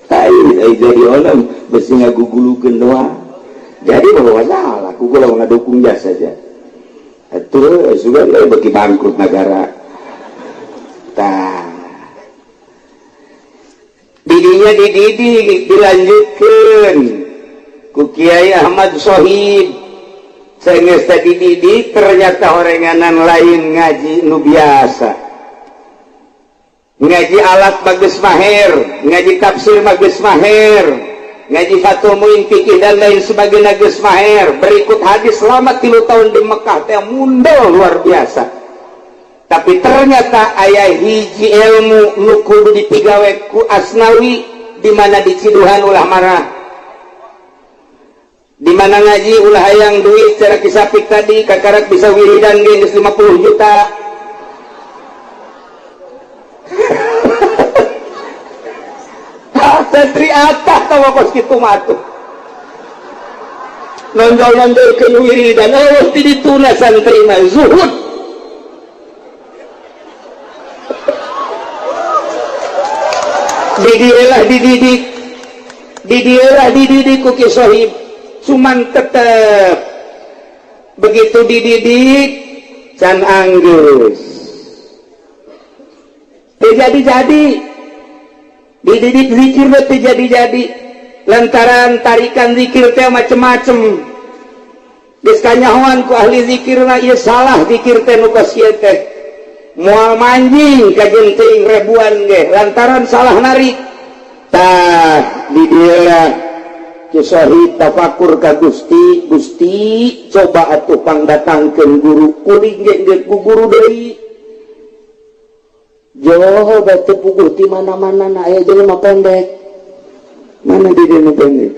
Tai jadi orang besi ngagugulukeun doang. Jadi bahwa salah, ku gua ngadukung jasa saja. Atuh sudah bagi bangkrut negara. Tah. Didinya dididik dilanjutkeun ku Kiai Ahmad Sohib. Saenggeus tadi dididik ternyata horenganan lain ngaji nu biasa. Ngaji alat bagus maher, ngaji tafsir bagus maher, ngaji Fathul Muin fikih dan lain sebagainya geus maher. Berikut hadis selama 3 tahun di Mekah teh mundel luar biasa. Tapi ternyata aya hiji ilmu nu kudu dipigawe ku Asnawi di mana diciduhan ulah marah. Di mana ngaji ulah hayang duit cara kisapik tadi kakarak bisa wiridan ge geus 50 juta. Santri atah tawa kos kitu mah atuh. Nonjol-nonjolkeun wiridan eueuh ti dituna santri mah zuhud. Didieulah dididik. Didieulah dididik ku Ki Sohib. Cuman tetep begitu dididik can anggeus. Teu jadi-jadi. Dididik zikir teh jadi-jadi. Lantaran tarikan zikir teh macem-macem. Geus kanyahoan ku ahli zikir mah ieu salah zikir teh nu kos ieu teh. Moal manjing ka jeung teuing ribuan ge lantaran salah narik. Tah di dieu Ki Sohib tafakur ka Gusti, Gusti coba atuh pangdatangkeun guru kuring ge geus ku guru deui. Joho batu puguh di mana-mana na aya jelema pendek. Mana dede nu pendek?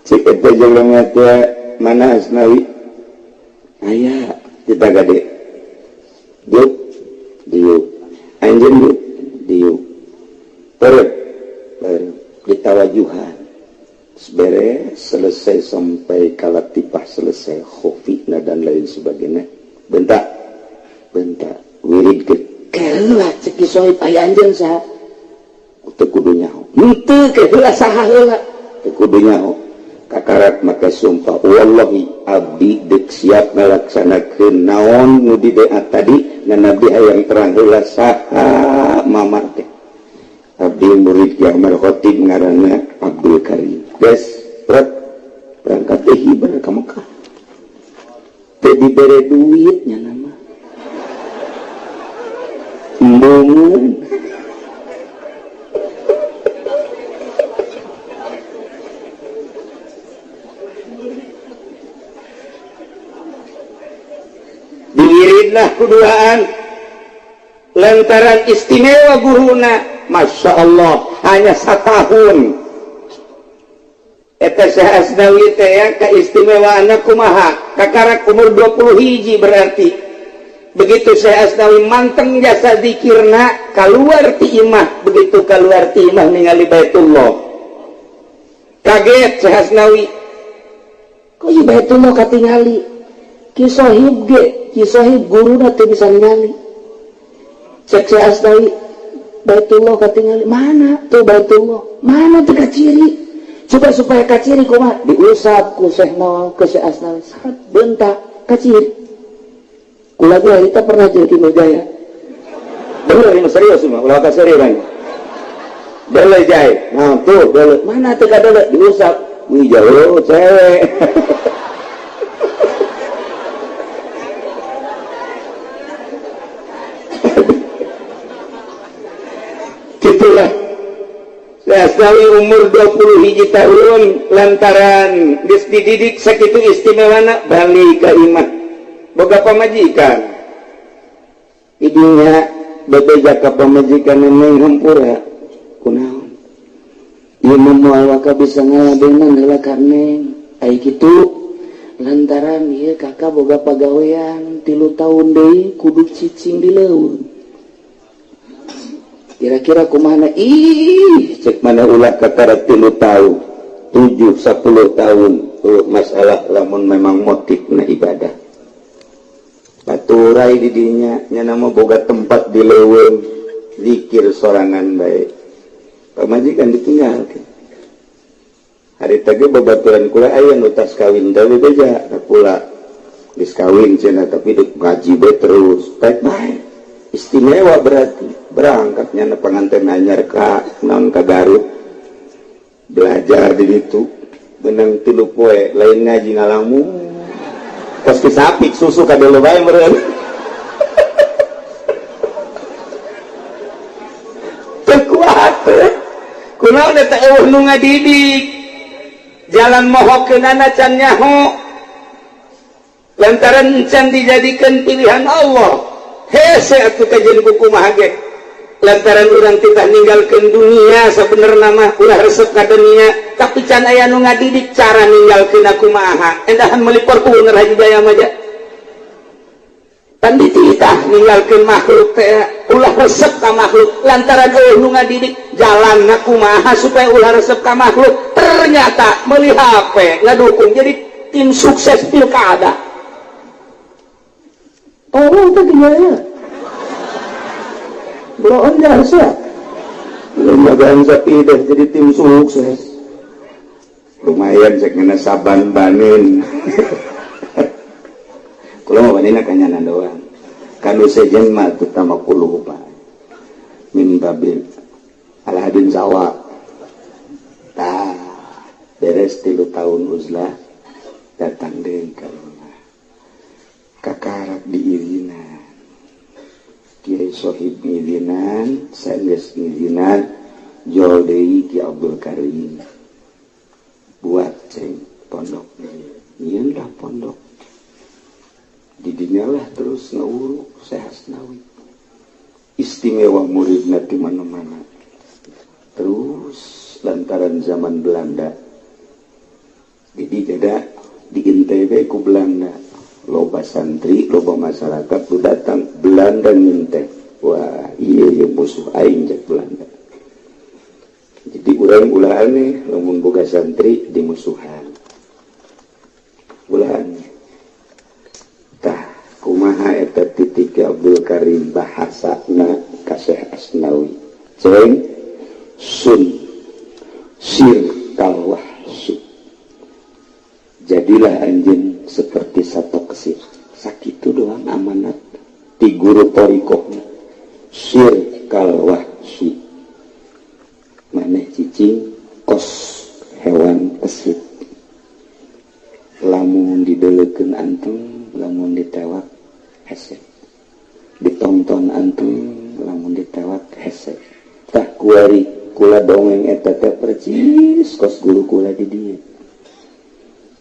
Cik eta jelema teh mana Asnawi? Aya kita gade. Diuk, diuk. Anjeun diuk, diuk. Terus, terus ditawajuhan. Beres, selesai sampai kalatipah selesai khofina dan lain sebagainya. Bentak, bentak. Wirid ke keheula cek Ki Sohib aya anjeun saha? Teu kudu nyaho. Henteu keheula saha heula? Teu kudu nyaho. Kakarak maka sumpah wallahi abdi deuk siap ngalaksanakeun naon nu di doa tadi ngan abdi hayang terang heula saha mamar teh. Abdi murid Ki Ahmad Khatib ngaranna Abdul Karim. Geus berangkat teh hiber ka Mekah. Teu dibere duit nya nama. Embungeun. Diwiridlah kuduaan lantaran istimewa guruna. Masya Allah hanya satahun eta Syekh Asnawi teh ya keistimewaanna kumaha kakarak umur 20 hiji berarti begitu Syekh Asnawi manteng jasa zikirna kaluar ti imah begitu kaluar ti imah ningali Baitullah kaget Syekh Asnawi kok ieu Baitullah katingali Ki Sohib ge Ki Sohib guruna teu bisa ningali cek Syekh Asnawi Baitullah katingali mana tuh Baitullah mana tuh kaciri coba supaya kaciri kumaha diusap ku Syekh Nawal ke Syekh Asnawi saat bentak kaciri kula ge harita pernah jadi Nurjaya bener ini serius mah ulah kaseri kan dele jai nah tuh dele mana tuh kadele diusap wih jauh cewek gitulah. Asnawi umur 20 hiji tahun lantaran geus dididik sakitu istimewana balik ka imah boga pamajikan ibunya bebeja ka pamajikan neneng hampura kunaon ieu mah moal waka bisa ngaladenan heula ka neng ai kitu lantaran ieu kakak boga pagawean 3 tahun deui kudu cicing di leuweung kira-kira kumana ih cek mana ulah kakara 3 tahun 7 10 tahun masalah lamun memang motifna ibadah baturai didinya nya nama boga tempat di leuweung zikir sorangan bae pamajikan ditinggalkeun hari teh babaturan kula aya nu tas kawin teh bebeja ka kula geus kawin cenah tapi deuk ngaji bae terus bae bae istimewa berarti berangkatnya pengantin anyar ka naon ka Garut belajar di ditu benang 3 poe lain ngaji ngalamun kos ki sapi susu ka deuleu bae meureun teu kuat kunaon eta eueuh nu ngadidik jalan mohokeunana can nyaho lantaran can dijadikeun pilihan Allah hese atuh kajeun kumaha ge lantaran urang titah ninggalkeun dunia sabenerna mah ulah resep ka dunia tapi can aya nu ngadidik cara ninggalkeun kumaha endahan meuli Fortuner Haji Jaya mah ja pan dititah ninggalkeun makhluk teh ulah resep ka makhluk lantaran eueuh nu ngadidik jalanna kumaha supaya ulah resep ka makhluk ternyata meuli HP ngadukung jadi tim sukses pilkada. Oh, itu gimana? Bloon jasa. Lembagaan sapi deh jadi tim sukses. Lumayan cek ngena saban banin. Kalau mau banin kanyanan doang. Kalau sejen mah terutama puluh pak. Min babil alahadin sawa. Tah beres 3 tahun uzlah datang deui ka rumah. Kakarak diirinan Kiai Sohib ngizinan sanes ngizinan jol deui Ki Abdul Karim buat ceng pondok nyieun lah pondok di dinya lah terus ngawuruk Syekh Asnawi Istimewa muridna di mana-mana. Terus lantaran zaman Belanda jadi jada di INTB ku Belanda loba santri, loba masyarakat ku datang Belanda ngintip. Wah, iya ya musuh aing cek Belanda. Jadi urang ulah aneh lamun boga santri dimusuhan. Ulah aneh. Tah kumaha eta titik Abdul Karim bahasana ka Syekh Asnawi. Ceng sun sir kalwahsi. Jadilah anjeun seperti sato kesir. Sakitu doang amanat ti guru thariqahna. Sir kalwahsi. Maneh cicing kos hewan kesit. Lamun didelekeun anteng, lamun ditewak hese. Ditonton anteng, lamun ditewak hese. Tah kuari kula dongeng eta teh percis kos guru kula di dieu.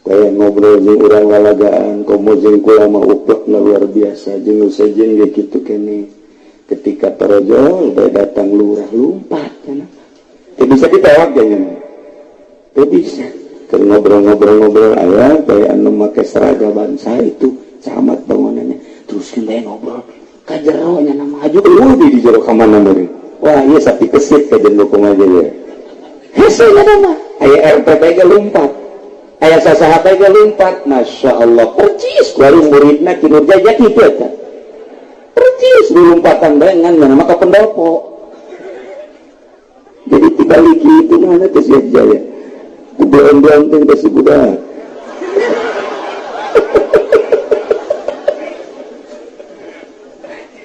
Kaya ngobrol jeung urang lalagaan, komo jeung kula mah uplekna luar biasa, jeung nu sejen ge kitu keneh. Ketika torojol bae datang lurah lumpat cenah. Teu bisa ditewak nya. Teu bisa. Keur ngobrol-ngobrol-ngobrol aya bae anu make seragam bangsa itu camat bangunannya. Terus bae ngobrol ka jero nya nama aju eueuh di jero ka mana meureun. Wah, ieu sapi kesit ka jeung dukung aja ye. Hese nya nama. Aya RT bae ge lumpat. Aya sasaha bae ge lumpat. Masya Allah, percis kuari muridna ki Nurjaya kitu eta. Percis dilumpatan bae ngan nama ka pendopo. Jadi tibaliki itu mana teh siap jaya. Kubeon-beon teh si budak.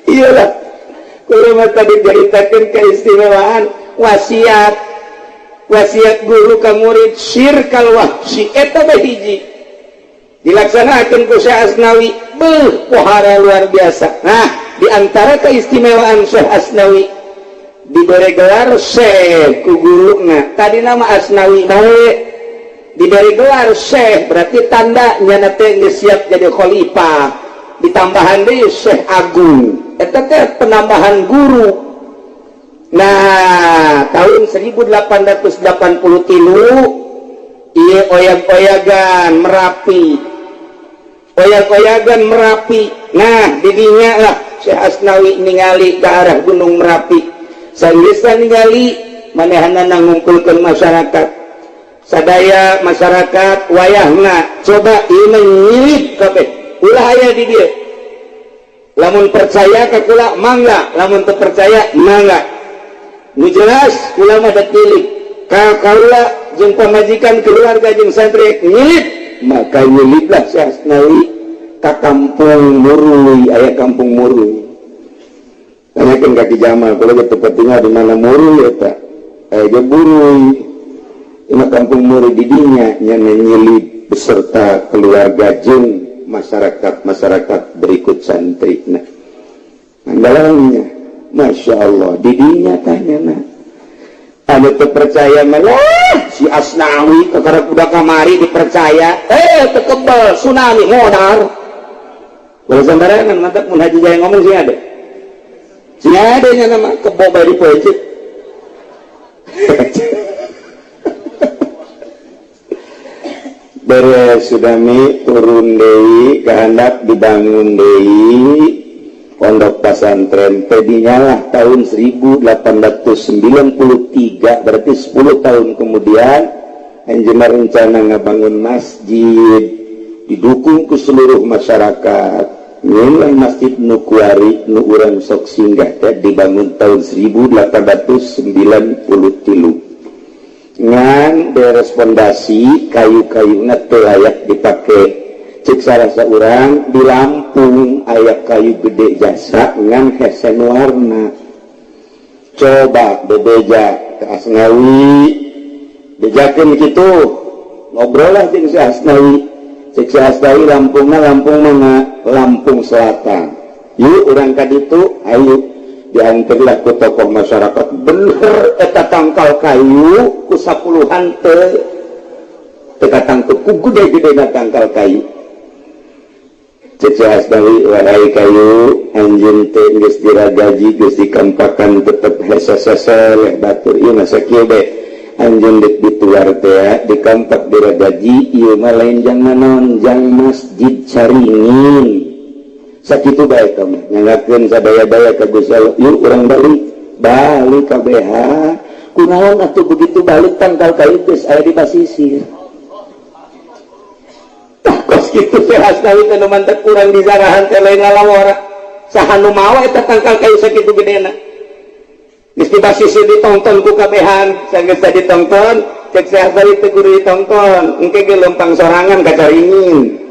Iyalah. Kulo mah tadi diceritakeun keistimewaan wasiat. Wasiat guru ka murid sir kal wahsi eta bae hiji. Dilaksanakeun ku Syekh Asnawi, beuh pohara luar biasa. Nah, di antara keistimewaan Syekh Asnawi diberi gelar Syekh ku guruna. Tadi nama Asnawi bae diberi gelar Syekh berarti tanda nyana teh geus siap jadi khalifah. Ditambahan deui Syekh Agung. Eta teh penambahan guru. Nah, tahun 1883 ieu oyag-oyagan Merapi. Oyag-oyagan Merapi. Nah, didinya lah Syekh Asnawi ningali ke arah Gunung Merapi. Sanggeusna ningali manehanna ngumpulkeun masyarakat. Sadaya masyarakat wayahna coba ieu nyilip kabeh. Ulah aya di dieu. Lamun percaya ka kula mangga, lamun teu percaya mangga. Nu jelas kula mah dat nyilip. Ka kaula jeung pamajikan keluarga jeung santri nyilip, maka nyiliplah Syekh Asnawi ka kampung Murui, aya kampung Murui. Tanyakeun ka Ki Jamal, kula ge teu tinggal di mana Murui eta. Aya ge Burui. Ima kampung Murui di dinya nya nyilip beserta keluarga jeung masyarakat-masyarakat berikut santri. Nah, dalamnya, Masya Allah, didinya tanya nah. Ada terpercaya malah si Asnawi kekarek udah kamari dipercaya, tekebal tsunami modar. Kalau sembarangan mantap mun Haji Jaya ngomong sih ada. Sih ada nya nama kebo bae dipoecit. Beres sudami turun deui kehandap dibangun deui pondok pesantren tadinya lah tahun 1893 berarti 10 tahun kemudian anjeunna rencana ngabangun masjid didukung ke seluruh masyarakat. Inilah masjid nu kuari nu urang sok singgah teh dibangun tahun 1893. Ngan beres pondasi kayu-kayuna teu layak dipake. Cek sarasa urang di Lampung aya kayu gede jasa ngan hese warna. Coba bebeja ke Asnawi, bejakeun kitu, ngobrol lah jeung si Asnawi. Cek si Asnawi Lampungna Lampung mana? Lampung Selatan. Yuk urang ka ditu, ayo. Diantarlah ke tokoh masyarakat bener eta tangkal kayu ku sapuluhan teu teu katangkep ku gede-gedena tangkal kayu. Cek si Asnawi wahai kayu Anjeun teh geus diragaji, geus dikampakan, tetep hese seseleh batur. Ieu mah sakieu bae, anjeun deuk dituar teh dikampak diragaji, ieu mah lain jang naon, jang Masjid Caringin. Sakitu bae kamu nyanggakeun sadaya-daya ka Gusti Allah. Yuk urang balik, balik KBH. Kunaon atuh begitu balik tangkal kayu geus aya di pasisir. Kos kitu teh Asnawi teh nu mantak kurang disarahan teh lain lalawara. Saha nu mawa eta tangkal kayu sakitu gedena? Geus di pasisir ditonton ku kabehan, sanggeus ditonton, cek Syekh Asnawi teh kudu ditonton, engke ge lempang sorangan ka Caringin.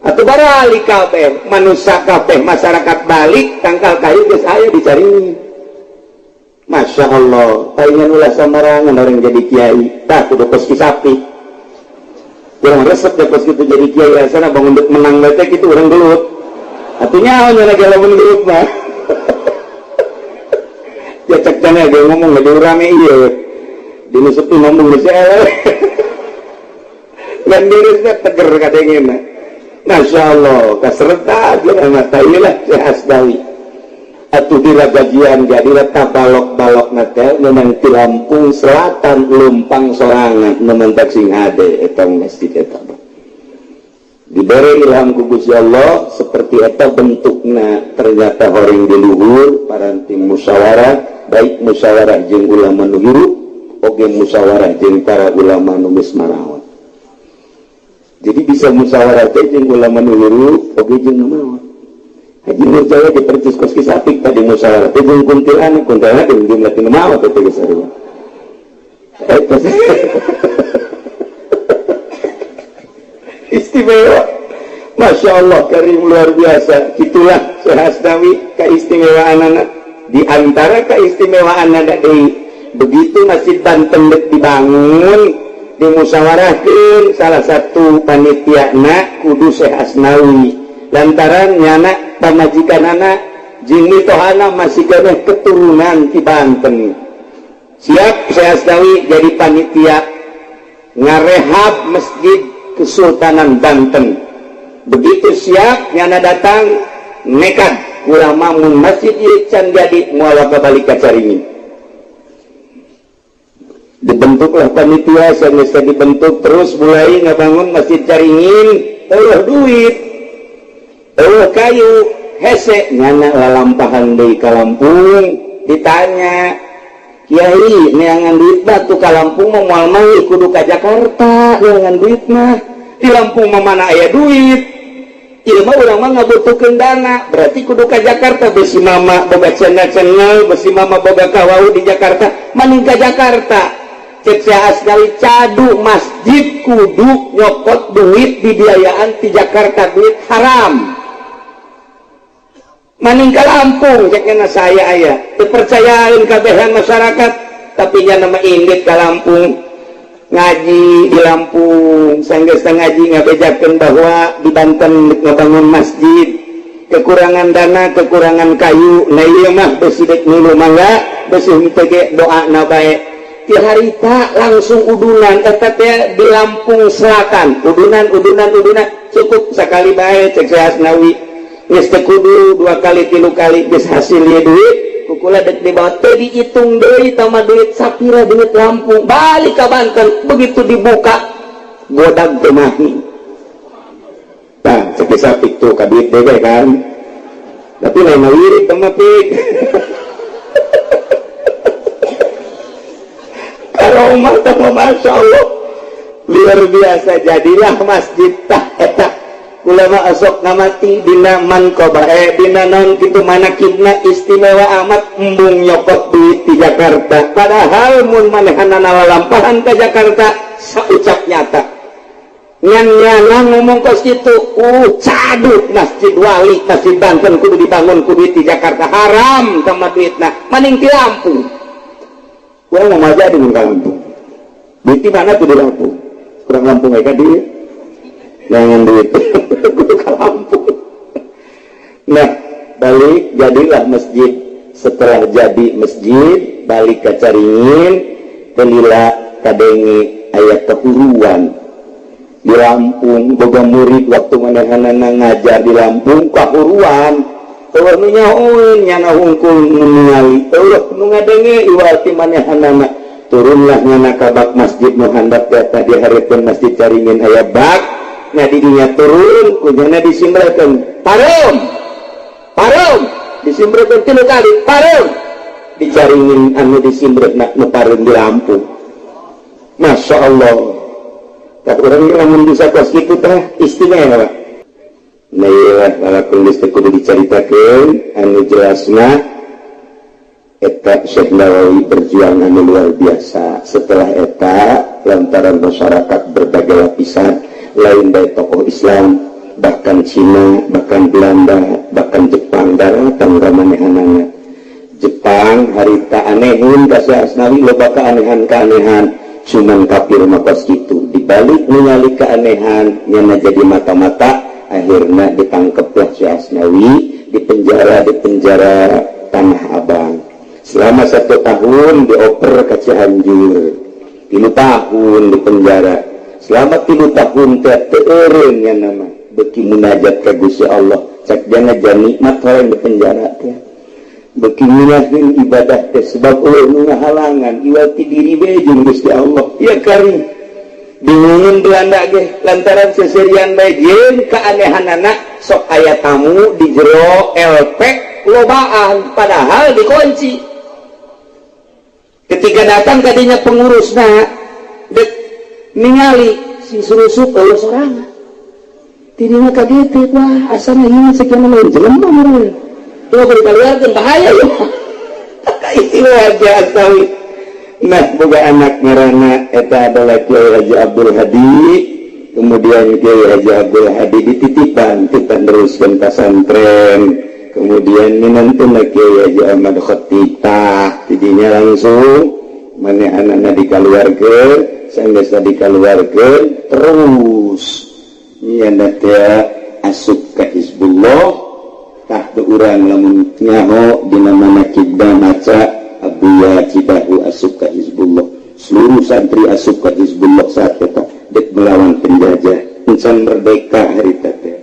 Atuh baralik kabeh, manusia kabeh, masyarakat balik, tangkal kayu geus aya di Caringin. Masya Allah, palingan ulah samarangan orang jadi kiai, tah kudu kos sapi. Kurang resep ya kos kitu jadi kiai, asana bangun dek menang bae teh kitu urang gelut. Atuh nyaho nya lagi lamun gelut mah. Ya cek cenah ge ngomong lagi rame ieu. Di nu sepi ngomong geus eleh. Dan dirinya teger kadengena. Masya Allah, kaserta jeung mata ieu lah Syekh Asnawi. Atuh diragajian jadilah tabalok-balok teh memang di Lampung Selatan lempang sorangan nu mantak sing hade eta masjid eta. Diberi ilham ku Gusti Allah seperti eta bentukna, ternyata horing di luhur paranti musyawarah, baik musyawarah jeung ulama nu hirup oge musyawarah jeung para ulama nu geus marawat. Jadi bisa musyawarah teh jeung ulama nu hirup oge jeung nu maot. Haji Nurjaya dipercis kos kisapik tadi musyawarah teh jeung kuntilanak, kuntilanak jeung jumlah tinu maot teh geus sarua. Eta istimewa. Masya Allah, karim luar biasa. Itulah Syekh Asnawi keistimewaan anak. Di antara keistimewaan anak deui, begitu Masjid Banten dek dibangun, dimusyawarahkeun salah satu panitia na kudu Syekh Asnawi. Lantaran nyana pamajikan anak jeung mitohana masih keneh keturunan di Banten. Siap Syekh Asnawi jadi panitia ngarehab Masjid Kesultanan Banten. Begitu siap nyana datang nekat ulama mun masjid ieu can jadi moal balik ka Caringin. Dibentuklah panitia, sanes dibentuk terus mulai ngabangun Masjid Caringin, eueuh duit, eueuh kayu, hese nyana lalampahan deui ka Lampung. Ditanya, Kiai neangan duit batu ka Lampung mah moal mah kudu ka Jakarta neangan duit mah. Di Lampung mah mana aya duit? Ieu mah urang mah ngabutuhkeun dana, berarti kudu ka Jakarta. Besi mama boga cenah-cenah, besi mama boga kawau di Jakarta, maning ka Jakarta. Cek Syekh Asnawi cadu masjid kudu nyokot duit dibiayaan di Jakarta, duit haram. Maning ka Lampung cek nya saya aya, dipercayain kabehan masyarakat, tapi nya nama indit ka Lampung. Ngaji di Lampung, sanggeus ngaji ngabejakeun bahwa di Banten ngabangun masjid kekurangan dana, kekurangan kayu. Nah ieu mah besi dek ngilu mangga, besi henteu ge doana bae. Ti harita langsung udunan eta teh di Lampung Selatan, udunan udunan udunan cukup sakali bae cek Syekh Asnawi. Geus teu kudu 2 kali 3 kali geus hasil ieu duit. Kukula dek dibawa teu dihitung deui tama duit sapira duit Lampung balik ka Banten. Begitu dibuka godag teu mahi. Tah cek sapik tuh ka duit deui kan, tapi lain wirid teh mah pik. Karomah teh mah Masya Allah luar biasa. Jadilah masjid tah eta ulama asok ngamati dina manqobah dina naon kitu manakibna istimewa amat embung nyokot duit di Jakarta. Padahal mun manehanana lalampahan ka Jakarta saucap nyata ngan nyana ngomong kos kitu, cadut Masjid Wali, Masjid Banten kudu dibangun ku duit di Jakarta, haram sama duitna maning ti Lampung. Urang mau jadi mun ka Lampung, duit di mana tuh di Lampung? Kurang Lampung ka dieu jangan duit kudu ka Lampung. Nah balik jadilah masjid. Setelah jadi masjid balik ke Caringin, telila kadenge aya kehuruan di Lampung. Boga murid waktu manehanana ngajar di Lampung kahuruan. Euweuh nu nyahoeun, nyana hungkul nu ningali. Euweuh nu ngadenge iwal ti manehanana. Turunlah nyana ka bak masjid nu handap teh, di hareupeun Masjid Caringin aya bak. Nah, di dinya turun, ku nyana disimbrekeun, "Pareum, pareum!" Disimbrekeun tilu kali, "Pareum!" Dicaringin anu disimbreuna, nu pareum di lampu. Masya Allah. Tak urang lamun bisa kos kitu teh istimewa. Nah, iyalah, walaupun geus teu kudu dicaritakeun, anu jelasna eta Syekh Nawawi berjuang anu luar biasa. Setelah eta, lantaran masyarakat berbagai lapisan, lain dari tokoh Islam, bahkan Cina, bahkan Belanda, bahkan Jepang datang ka manehanana. Jepang harita anehun ka Syekh Asnawi, loba keanehan-keanehan. Cuman kafir mah kos kitu, dibalik ningali keanehan nyana jadi mata-mata. Akhirnya ditangkaplah Syekh Asnawi, di penjara, di penjara Tanah Abang selama satu tahun, dioper ke Cianjur, 3 tahun di penjara. Selama 3 tahun teh teu eureun nya nama, beki munajat ka Gusti Allah. Cek jana nikmat hoyong di penjara teh, beki ngeunaheun ibadah teh, sebab euweuh nu ngahalangan iwal ti diri we jeung Gusti Allah. Ya kari bingungin Belanda ge lantaran seserian bae jeung keanehanana, sok aya tamu di jero LP lobaan, padahal dikunci. Ketika datang kadinya pengurusna dek ningali si surusup, euweuh sorangan. Tidinya kaget, wah, asalnya ini sekian lain jelema meureun. Tuh dikeluarkeun, bahaya ya. Itu aja Asnawi. Nah, boga anak ngaranna eta adalah Kiai Haji Abdul Hadi. Kemudian Kiai Haji Abdul Hadi dititipan kita teruskan pesantren. Kemudian minantuna Kiai Haji Ahmad Khatib, tah tidinya langsung manehanana dikaluarkeun. Sanggeus dikaluarkeun, terus nyana teh asup ka Hizbullah. Tah, teu urang lamun nyaho dina manakibna maca Abuya Cidahu asup ka Hizbullah, seluruh santri asup ka Hizbullah saat eta dek melawan penjajah. Encan merdeka harita teh,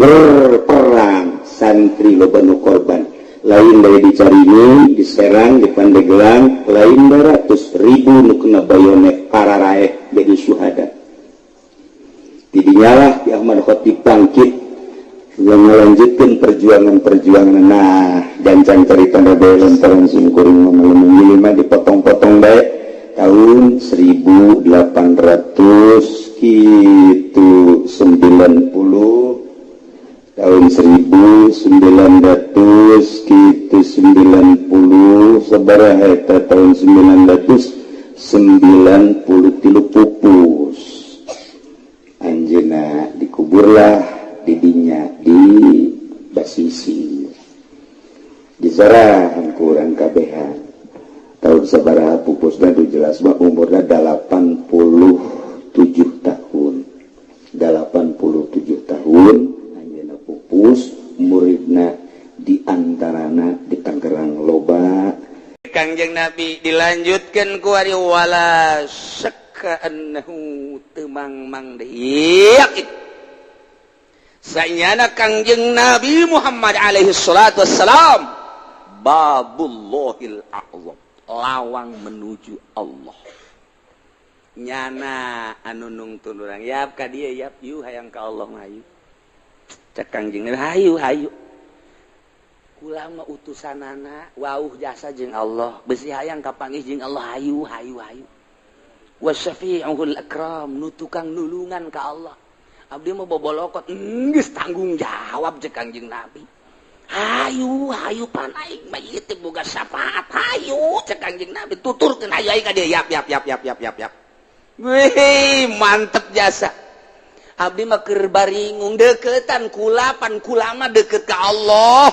berperang santri, loba nu korban, lain dari di Caringin, di Serang, di Pandeglang, lain ratus ribu nu kena bayonet, para raeh jadi syuhada. Tidinyalah Ki Ahmad Khatib bangkit yang melanjutkan perjuangan-perjuangan. Nah, gancang cerita bae lantaran simkuring lima dipotong-potong baik. Tahun 1800 gitu 90, tahun 1900 gitu 90 sabaraha eta, tahun 993 pupus anjeunna, dikuburlah didinya di Basisi, disarahan kurang kabehan. Tahun sabaraha pupusna du jelas mah umurna 87 tahun. 87 tahun anjeunna pupus. Muridna di antarana di Tangerang loba. Kangjeng Nabi dilanjutkan ku ari, wala syakka annahu temang mang deui yakin sanyana Kangjeng Nabi Muhammad alaihi salatu wassalam babullahil a'zam, lawang menuju Allah. Nyana anu nungtun urang, yap ka dieu, yap, yu hayang ka Allah mah, hayu. Cek Kangjeng Nabi, hayu, hayu. Kula mah utusanana, wauh jasa jeung Allah, besi hayang kapanggih jeung Allah, hayu, hayu, hayu. Wasyafi'ul akram, nu tukang nulungan ka Allah. Abdi mah bobolokot, geus tanggung jawab, cek Kangjeng Nabi. Hayu, hayu, pan aing mah ieu teh boga syafaat, hayu, cek Kangjeng Nabi, tuturkeun, hayu aing ka dieu, yap, yap, yap, yap, yap, yap, yap. Wih, mantep jasa. Abdi mah keur baringung deketan kula, pan kula mah deket ka Allah.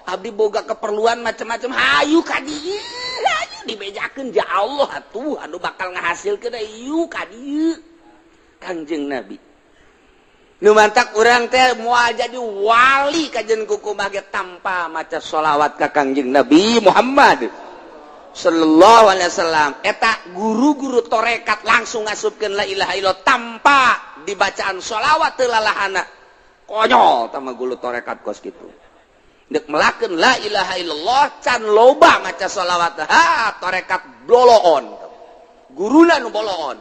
Abdi boga keperluan macam-macam, hayu ka dieu, hayu dibejakeun ja Allah atuh anu bakal ngahasilkeun, hayu ka dieu. Kangjeng Nabi. Nu mantak urang teh moal jadi wali kajen kukumaha ge tanpa maca sholawat ka Kangjeng Nabi Muhammad sallallahu alaihi wasallam. Eta guru-guru torekat langsung ngasupkeun la ilaha illallah tanpa dibacaan sholawat teu lalahana. Konyol tama guru torekat kos kitu. Dek melakeun la ilaha illallah can loba maca sholawat. Ha, tarekat boloon. Guruna nu boloon.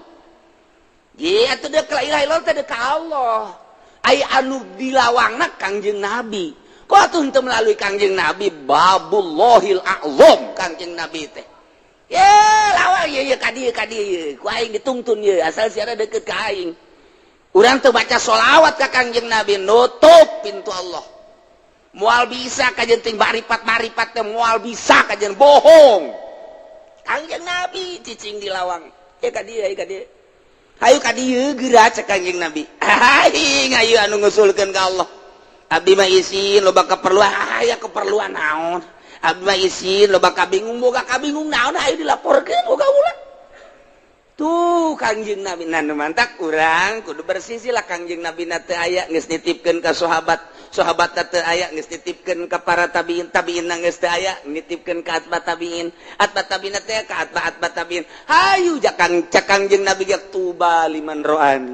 Ye atuh dek la ilaha illallah teh dek ka Allah. Ai anu dilawangna Kangjeng Nabi. Kok atuh henteu melalui Kangjeng Nabi babullahil a'zam Kangjeng Nabi teh. Ye lawang ye ye ka dieu ku aing ditungtun ye asal siara deket ka aing. Urang teu baca sholawat ka Kangjeng Nabi nutup pintu Allah. Moal bisa kajen ting maripat-maripat teh moal bisa kajen bohong. Kangjeng Nabi cicing di lawang. Ya ka dieu, ka dieu. Hayu ka dieu geura cek Kangjeng Nabi. Aing hayu anu ngusulkeun ka Allah. Abdi mah isin loba keperluan, aya keperluan naon. Abdi mah isin loba kabingung, boga kabingung naon hayu dilaporkeun boga ulah. Tuh Kangjeng Nabi nu mantak urang kudu bersisi lah Kangjeng Nabi na teu aya geus nitipkeun ka sahabat. Sahabat teu aya geus nitipkeun ka para tabiin, tabiin geus teu aya nitipkeun ka atba tabiin, atba tabiin teh ka atba atba tabiin. Hayu jakang cek Kangjeng Nabi ge tuba liman ro'ani.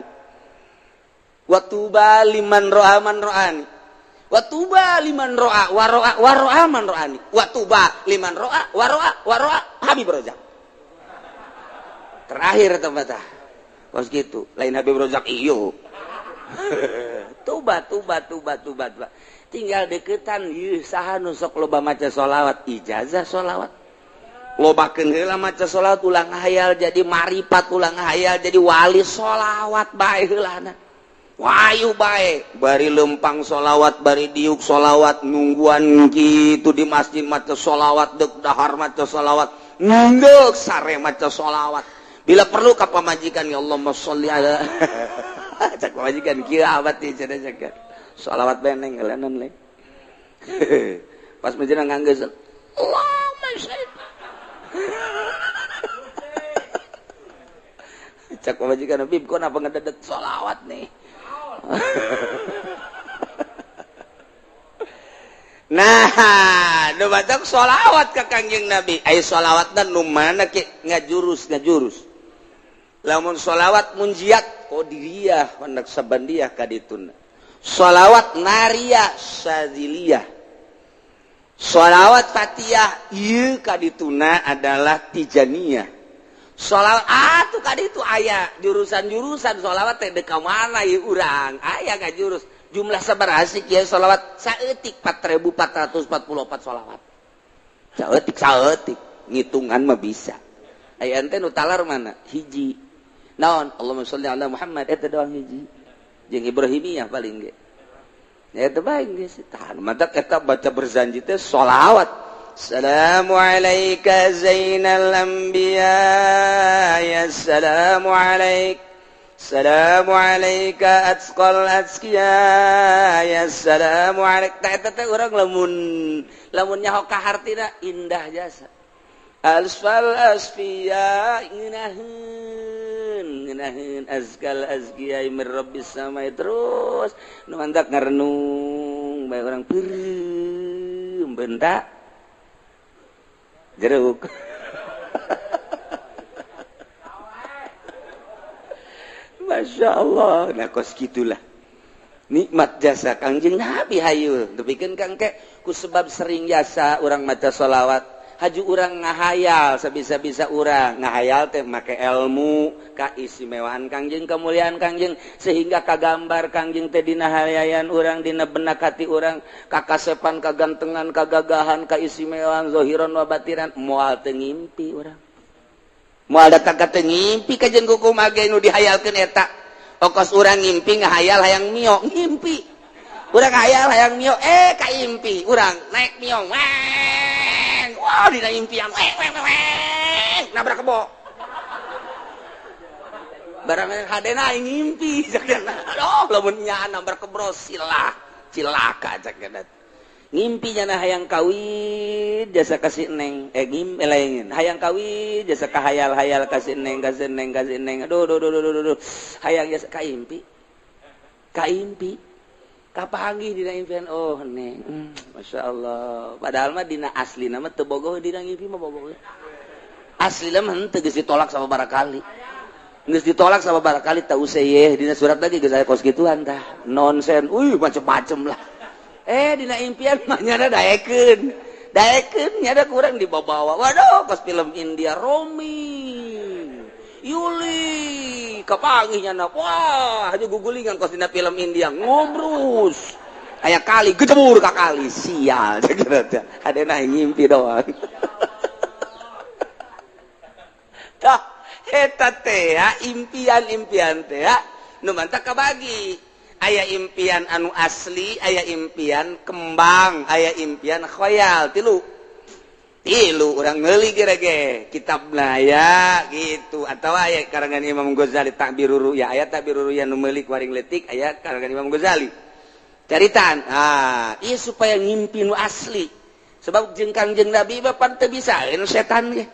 Wa tuba liman ro'a man ro'ani. Wa tuba liman ro'a wa ro'a wa ro'a man ro'ani. Wa tuba liman ro'a wa ro'a wa ro'a Habib Rozak. Terakhir tempat tah. Kos gitu, lain Habib Rozak iyo. Tuba tuba tuba tuba tuba. Tinggal deketan ieu saha nu sok loba maca sholawat, ijazah sholawat. Lobakeun heula maca sholawat ulah ngahayal jadi maripat, ulah ngahayal jadi wali sholawat bae heulana. Wayu bae, bari lempang sholawat, bari diuk sholawat, nungguan kitu di masjid maca sholawat, deuk dahar maca sholawat, ngeuk sare maca sholawat. Bila perlu ka pamajikan ya Allahumma sholli ala cak pamajikan kieu abad teh cenah cak sholawat beneng ngelenan le. Pas menjelang nganggeus Allahumma sholli. Cak pamajikan Bib kok napa ngededet sholawat nih. Nah, nu batak sholawat ka Kangjeng Nabi. Ai sholawatna nu mana ke ngajurus. Lamun sholawat munjiat qadiriyah naqsabandiyah kadituna. Sholawat nariyah syadziliyah. Sholawat fatiyah ieu kadituna adalah tijaniyah. Sholawat atuh kaditu aya jurusan-jurusan sholawat teh deuk ka mana ieu urang? Aya ngajurus. Jumlah sabaraha sih kieu sholawat saeutik 4444 sholawat. Saeutik saeutik ngitungan mah bisa. Aya ente nu talar mana? Hiji. Naon? Allahumma sholli ala Muhammad eta doang hiji. Jeung Ibrahimiyah paling ge. Eta bae geus tahan. Matak eta baca berzanji teh sholawat. Assalamu alayka zainal anbiya ya assalamu alaik. Assalamu alayka atqal atqiya ya assalamu alaik. Tah eta teh urang lamun lamun nyaho ka hartina indah jasa. Asfal asfiya ngeunaheun ngeunaheun azkal azkiya mir rabbis samai terus nu mantak ngarenung bae urang peureum bentak jeruk. Masya Allah, nah kos gitulah nikmat jasa Kangjeng Nabi hayu tepikeun kang ke ku sebab sering jasa urang maca sholawat haju urang ngahayal sabisa-bisa urang ngahayal teh make ilmu kaistimewaan Kangjeng kemuliaan Kangjeng sehingga kagambar Kangjeng teh dina hayayan urang dina benak hati urang kakasepan kagantengan kagagahan kaistimewaan zahiran wa batinan moal teu ngimpi urang moal datang ka teu ngimpi kajen kumaha ge nu dihayalkeun eta okos urang ngimpi ngahayal hayang mio ngimpi urang hayal hayang mio kaimpi urang naik mio weng wah dina impian weng weng weng nabrak kebo barang hadena aing ngimpi cakna aduh lamun nya nabrak kebo silah cilaka cakna ngimpi nyana hayang kawin jasa kasih neng ngim lain hayang kawin jasa kahayal-hayal kasih neng kasih neng kasih neng aduh aduh aduh aduh aduh hayang jasa kaimpi kaimpi kapanggih dina impian oh neng Masya Allah padahal mah dina asli nama teu bogoh dina ngimpi mah bogoh asli mah henteu geus ditolak sama barakali geus ditolak sama barakali teu usah yeh dina surat lagi geus aya kos gituan tah nonsen uy macem-macem lah. Dina impian mah nyana daekeun. Daekeun nyana kurang dibawa-bawa. Waduh, kos film India Romi. Yuli kapanggih nyana. Wah, haju gugulingan kos dina film India ngobrus. Aya kali gejebur ka kali sial cek teh. Adena ngimpi doang. Tah eta teh impian-impian teh nu mantak kabagi. Aya impian anu asli, aya impian kembang, aya impian khoyal, tilu. Tilu urang meuli ge kitabna aya gitu atawa aya karangan Imam Ghazali Ta'birur Ru'ya, aya Ta'birur Ru'ya nu meuli ku waring leutik aya karangan Imam Ghazali. Caritaan, ieu supaya ngimpi nu asli. Sebab jeung Kangjeng Nabi mah pan teu bisaeun setan ge.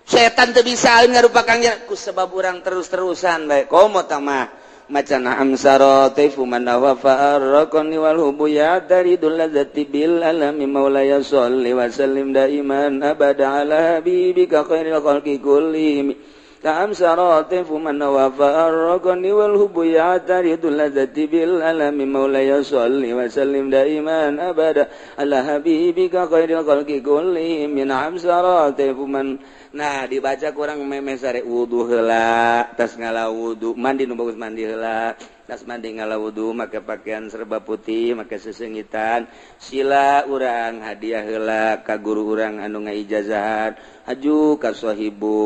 Setan teu bisaeun ngarupa Kangjeng ku sebab urang terus-terusan bae. Komo tah mah maca na'am saratifu man wafa arqani wal hubu ya daridul ladzati bil alami maulaya sholli wa sallim daiman abada ala habibika khairil khalqi kullihim. Ta'am saratifu man wafa arqani wal hubu ya daridul ladzati bil alami maulaya sholli wa sallim daiman abada ala habibika khairil khalqi kullihim. Na'am saratifu man. Nah dibaca kurang memeh sare wudu heula, tas ngala wudu, mandi nu bagus mandi heula, tas mandi ngala wudu, make pakaian serba putih, make sesengitan, sila urang hadiah heula ka guru urang anu ngaijazahan, haju ka sahibul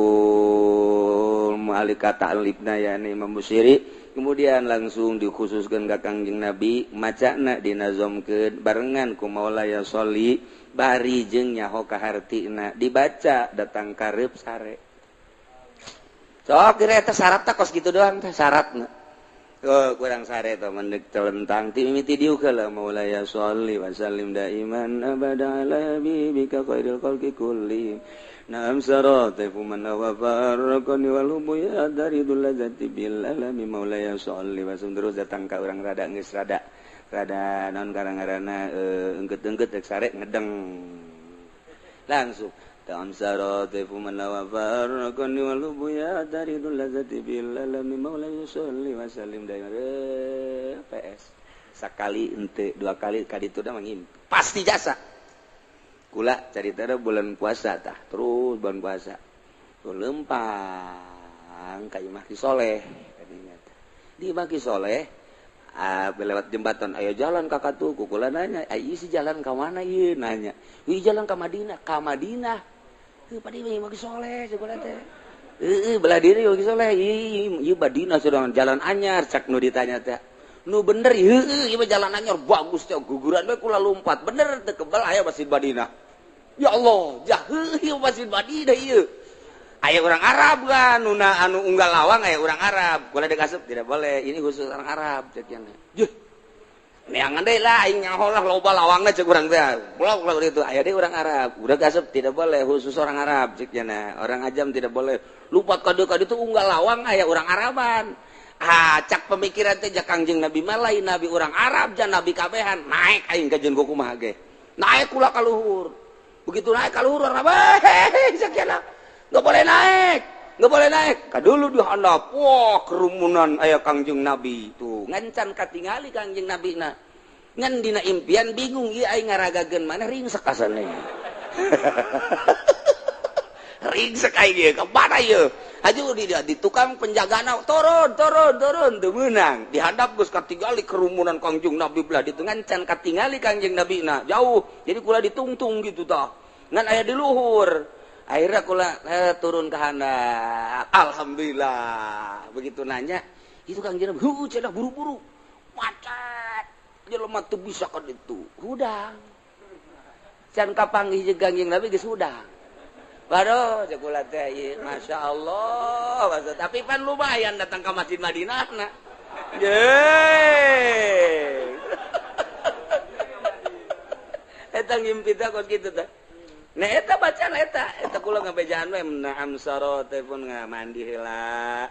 mu'alika ta'libna yani Imam Busiri, kemudian langsung dikhususkeun ka Kangjeng Nabi, macana dinazomkeun barengan ku Maulaya sholli bari jeung nyaho ka hartina dibaca datang karep sare. Sok kira eta syarat tah kos kitu doang teh syaratna. Oh kurang sare teh mendek telentang ti mimiti diuk heula Maulaya sholli wa sallim daiman abada ala habibika khairil khalqi kulli. Naam saratifu man wa farqani wal hubu ya daridul ladzati bil alami Maulaya sholli wa sallim. Terus datang ka urang rada geus rada rada non karang-karana engket-engket rek sare ngedeng langsung ta'am saratifu man wa farqani wal hubu ya daridul ladzati bil alami Maulaya sholli wa sallim daiman. PS sakali ente dua kali kaditu da mangimpi pasti jasa. Kula carita da bulan puasa tah terus bulan puasa tuh lempang ka Imah Ki Soleh kadinya teh di Imah Ki Soleh lewat jembatan ayo jalan kakak tuh kukula nanya ayo si jalan ke mana ieu nanya wih jalan ke Madinah ka Madinah heuh pada Imah Ki Soleh cekula teh heuh belah diri Imah Ki Soleh ieu Madinah sedang jalan anyar cak nu ditanya teh nu bener heuh ieu jalan anyar bagus teh guguran we kula lompat bener teu kebal aya Masjid Madinah. Ya Allah, jaheuh ieu Masjid Madinah ieu. Aya urang Arab kan, nuna anu unggal lawang aya urang Arab. Kula dikasup tidak boleh, ini khusus orang Arab cek nya. Juh. Neangan deui lah aing nyaho lah loba lawangna cek urang teh. Blok lah itu aya deui urang Arab. Udah kasup tidak boleh khusus orang Arab cek nya. Orang ajam tidak boleh. Lupat ka dieu ka ditu unggal lawang aya urang Araban. Ah, cak pemikiran teh ja Kangjeng Nabi mah lain nabi urang Arab ja nabi kabehan. Naik aing ka jeung kumaha ge. Naik kula ka luhur. Begitu naik ka luhur orang Arab, hehehe sekian nggak boleh naik, nggak boleh naik. Kadulu di handap, wah kerumunan aya Kangjeng Nabi tuh. Ngancan katingali Kangjeng Nabi na. Ngan dina impian bingung ieu aing ngaragageun mana ringsek asana. Ringsek aing ieu ka mana ieu? Haju di tukang penjagana turun turun turun teu meunang. Di handap geus katingali kerumunan Kangjeng Nabi belah ditu ngancan katingali Kangjeng Nabi na jauh. Jadi kula ditungtung gitu tah. Ngan aya di luhur. Akhirnya kula turun ke handap. Alhamdulillah. Begitu nanya, itu Kangjeng Nabi, heuh cenah buru-buru. Macet. Jelema teu bisa ka ditu. Hudang. Can kapanggih jeung Kangjeng Nabi geus hudang. Waduh, cek kula teh ieu, Masya Allah. Tapi pan lumayan datang ke Masjid Madinah na. Yeay. Eta ngimpi teh kos kitu teh. Nah eta bacaan eta, eta kula ngabejaan we na'am saro telepon mandi heula.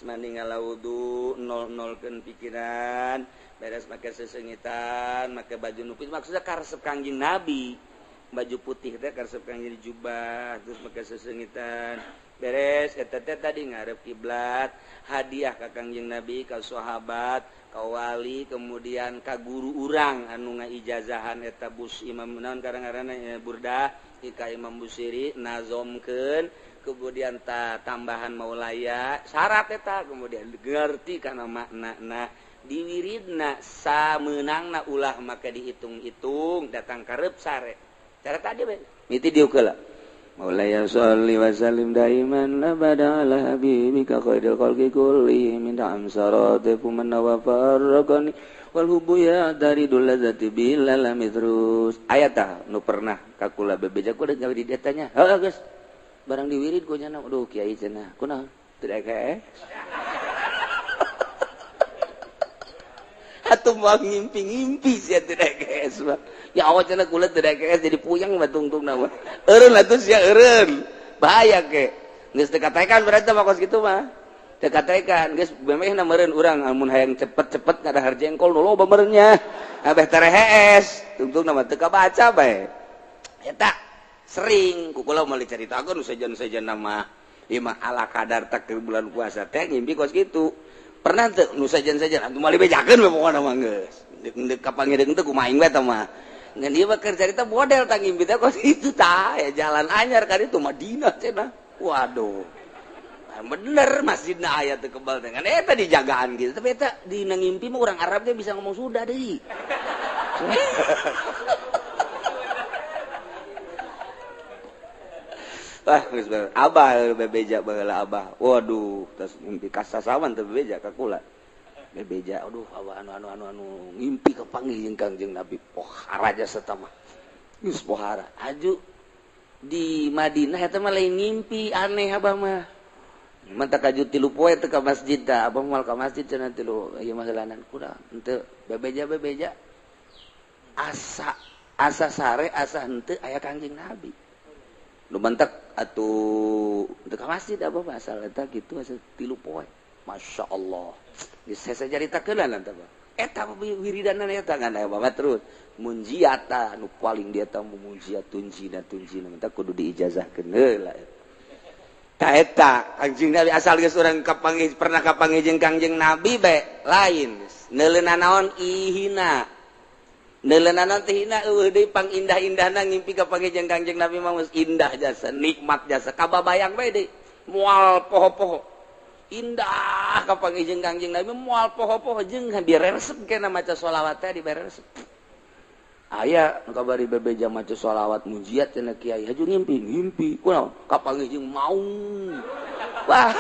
Mandi ngala wudu, nol-nolkeun pikiran, beres make sesengitan, make baju nupis maksudnya karesep Kangjeng Nabi. Baju putih teh karesep kang jadi jubah terus make sesengitan. Beres eta teh tadi ngarep kiblat, hadiah ka Kangjeng Nabi, ka sahabat, ka wali, kemudian ka guru urang anu ngaijazahan eta bus Imam naon karang-ngaranna Burdah, ka Imam Busiri nazomkeun, kemudian ta tambahan maulaya, syarat eta kemudian ngerti kana maknana, diwiridna sameunangna ulah make dihitung-hitung, datang karep sare. Cara tadi we miti diuk heula. Maulaya sholli wa sallim daiman abada ala habibika khairil khalqi kullihim min amsarati man wa farraqani wal hubbu ya daridul ladzati bil alami terus. Aya tah nu pernah ka kula bebeja kula gawe di dieu tanya. Heuh geus. Barang diwirid ku nya aduh kiai cenah. Kunaon? Teu daek. Atuh moal ngimpi-ngimpi sia teu daek mah. Ya awak cenah kula teu daek jadi puyeng mah tungtungna mah. Eureun atuh sia eureun. Bahaya ke. Geus teu katekan berarti mah kos kitu mah. Teu katekan geus memehna meureun urang amun hayang cepet-cepet ngadahar jengkol nu loba meureun nya. Abeh terehees tungtungna mah teu kabaca bae. Eta sering ku kula moal dicaritakeun sejen-sejen mah. Ieu mah ala kadar tak bulan puasa teh ngimpi kos kitu. Pernah teu nu sejen-sejen atuh moal dibejakeun we pokona mah geus. Deuk kapanggih teu kumaha aing we tah mah. Ngan ieu mah keur carita model tah ngimpi teh kos kitu tah ya jalan anyar ka ditu Madinah cenah. Waduh. Bener masjidna aya teu kebal teh. Ngan eta dijagaan gitu. Tapi eta dina ngimpi mah urang Arab ge bisa ngomong sudah deui. Wah, geus abah bebeja baheula abah. Waduh, tas ngimpi kasasawan teu bebeja ka kula. Bebeja, aduh abah anu ngimpi kapanggih jeung Kangjeng Nabi. Pohara jasa tah mah. Geus pohara. Aju di Madinah eta mah lain ngimpi aneh abah mah. Mantak aju 3 poe teu ka masjid tah, abah moal ka masjid cenah 3 ieu mah heulanan kurang. Henteu bebeja-bebeja. Asa sare asa henteu aya Kangjeng Nabi. Nu mantak atuh teu ka masjid abah mah asal eta kitu asa 3 poe. Masya Allah. Geus saya caritakeun lah tah. Eta wiridanan eta ngan aya babat terus. Munjiat nu paling dia tah munjiat tunjina mantak kudu diijazahkeun heula. Ta eta Kangjeng Nabi asal geus urang kapanggih pernah kapanggih jeung Kangjeng Nabi bae lain. Neuleuna naon ihina. Neuleuna naon teh hina eueuh deui pangindah-indahna ngimpi kapanggih jeung Kangjeng Nabi mah geus indah jasa, nikmat jasa kababayang bae deui. Moal poho-poho. Indah kapanggih jeung Kangjeng Nabi moal poho-poho jeung diresep kena maca sholawat teh diberesep. Aya nu kabari bebeja maca sholawat munjiat cenah kiai haju ngimpi kunaon kapanggih jeung maung. Wah.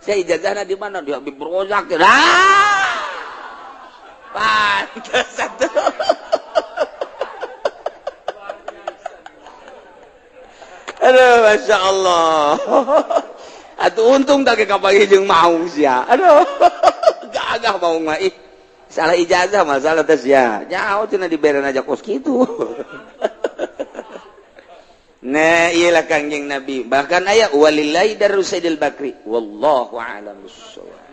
Saya ijazahna di mana di Habib Rozak. Ah! Pantes atuh. Aduh Masya Allah. Atuh untung tak kapanggih jeung maung sia. Aduh. Gagah maung mah ih. Salah ijazah masalah teh sia. Jauh cenah diberen aja kos kitu. Nah, iyalah Kangjeng Nabi. Bahkan aya walillahi darus Sayyidil Bakri. Wallahu a'lam bissawab.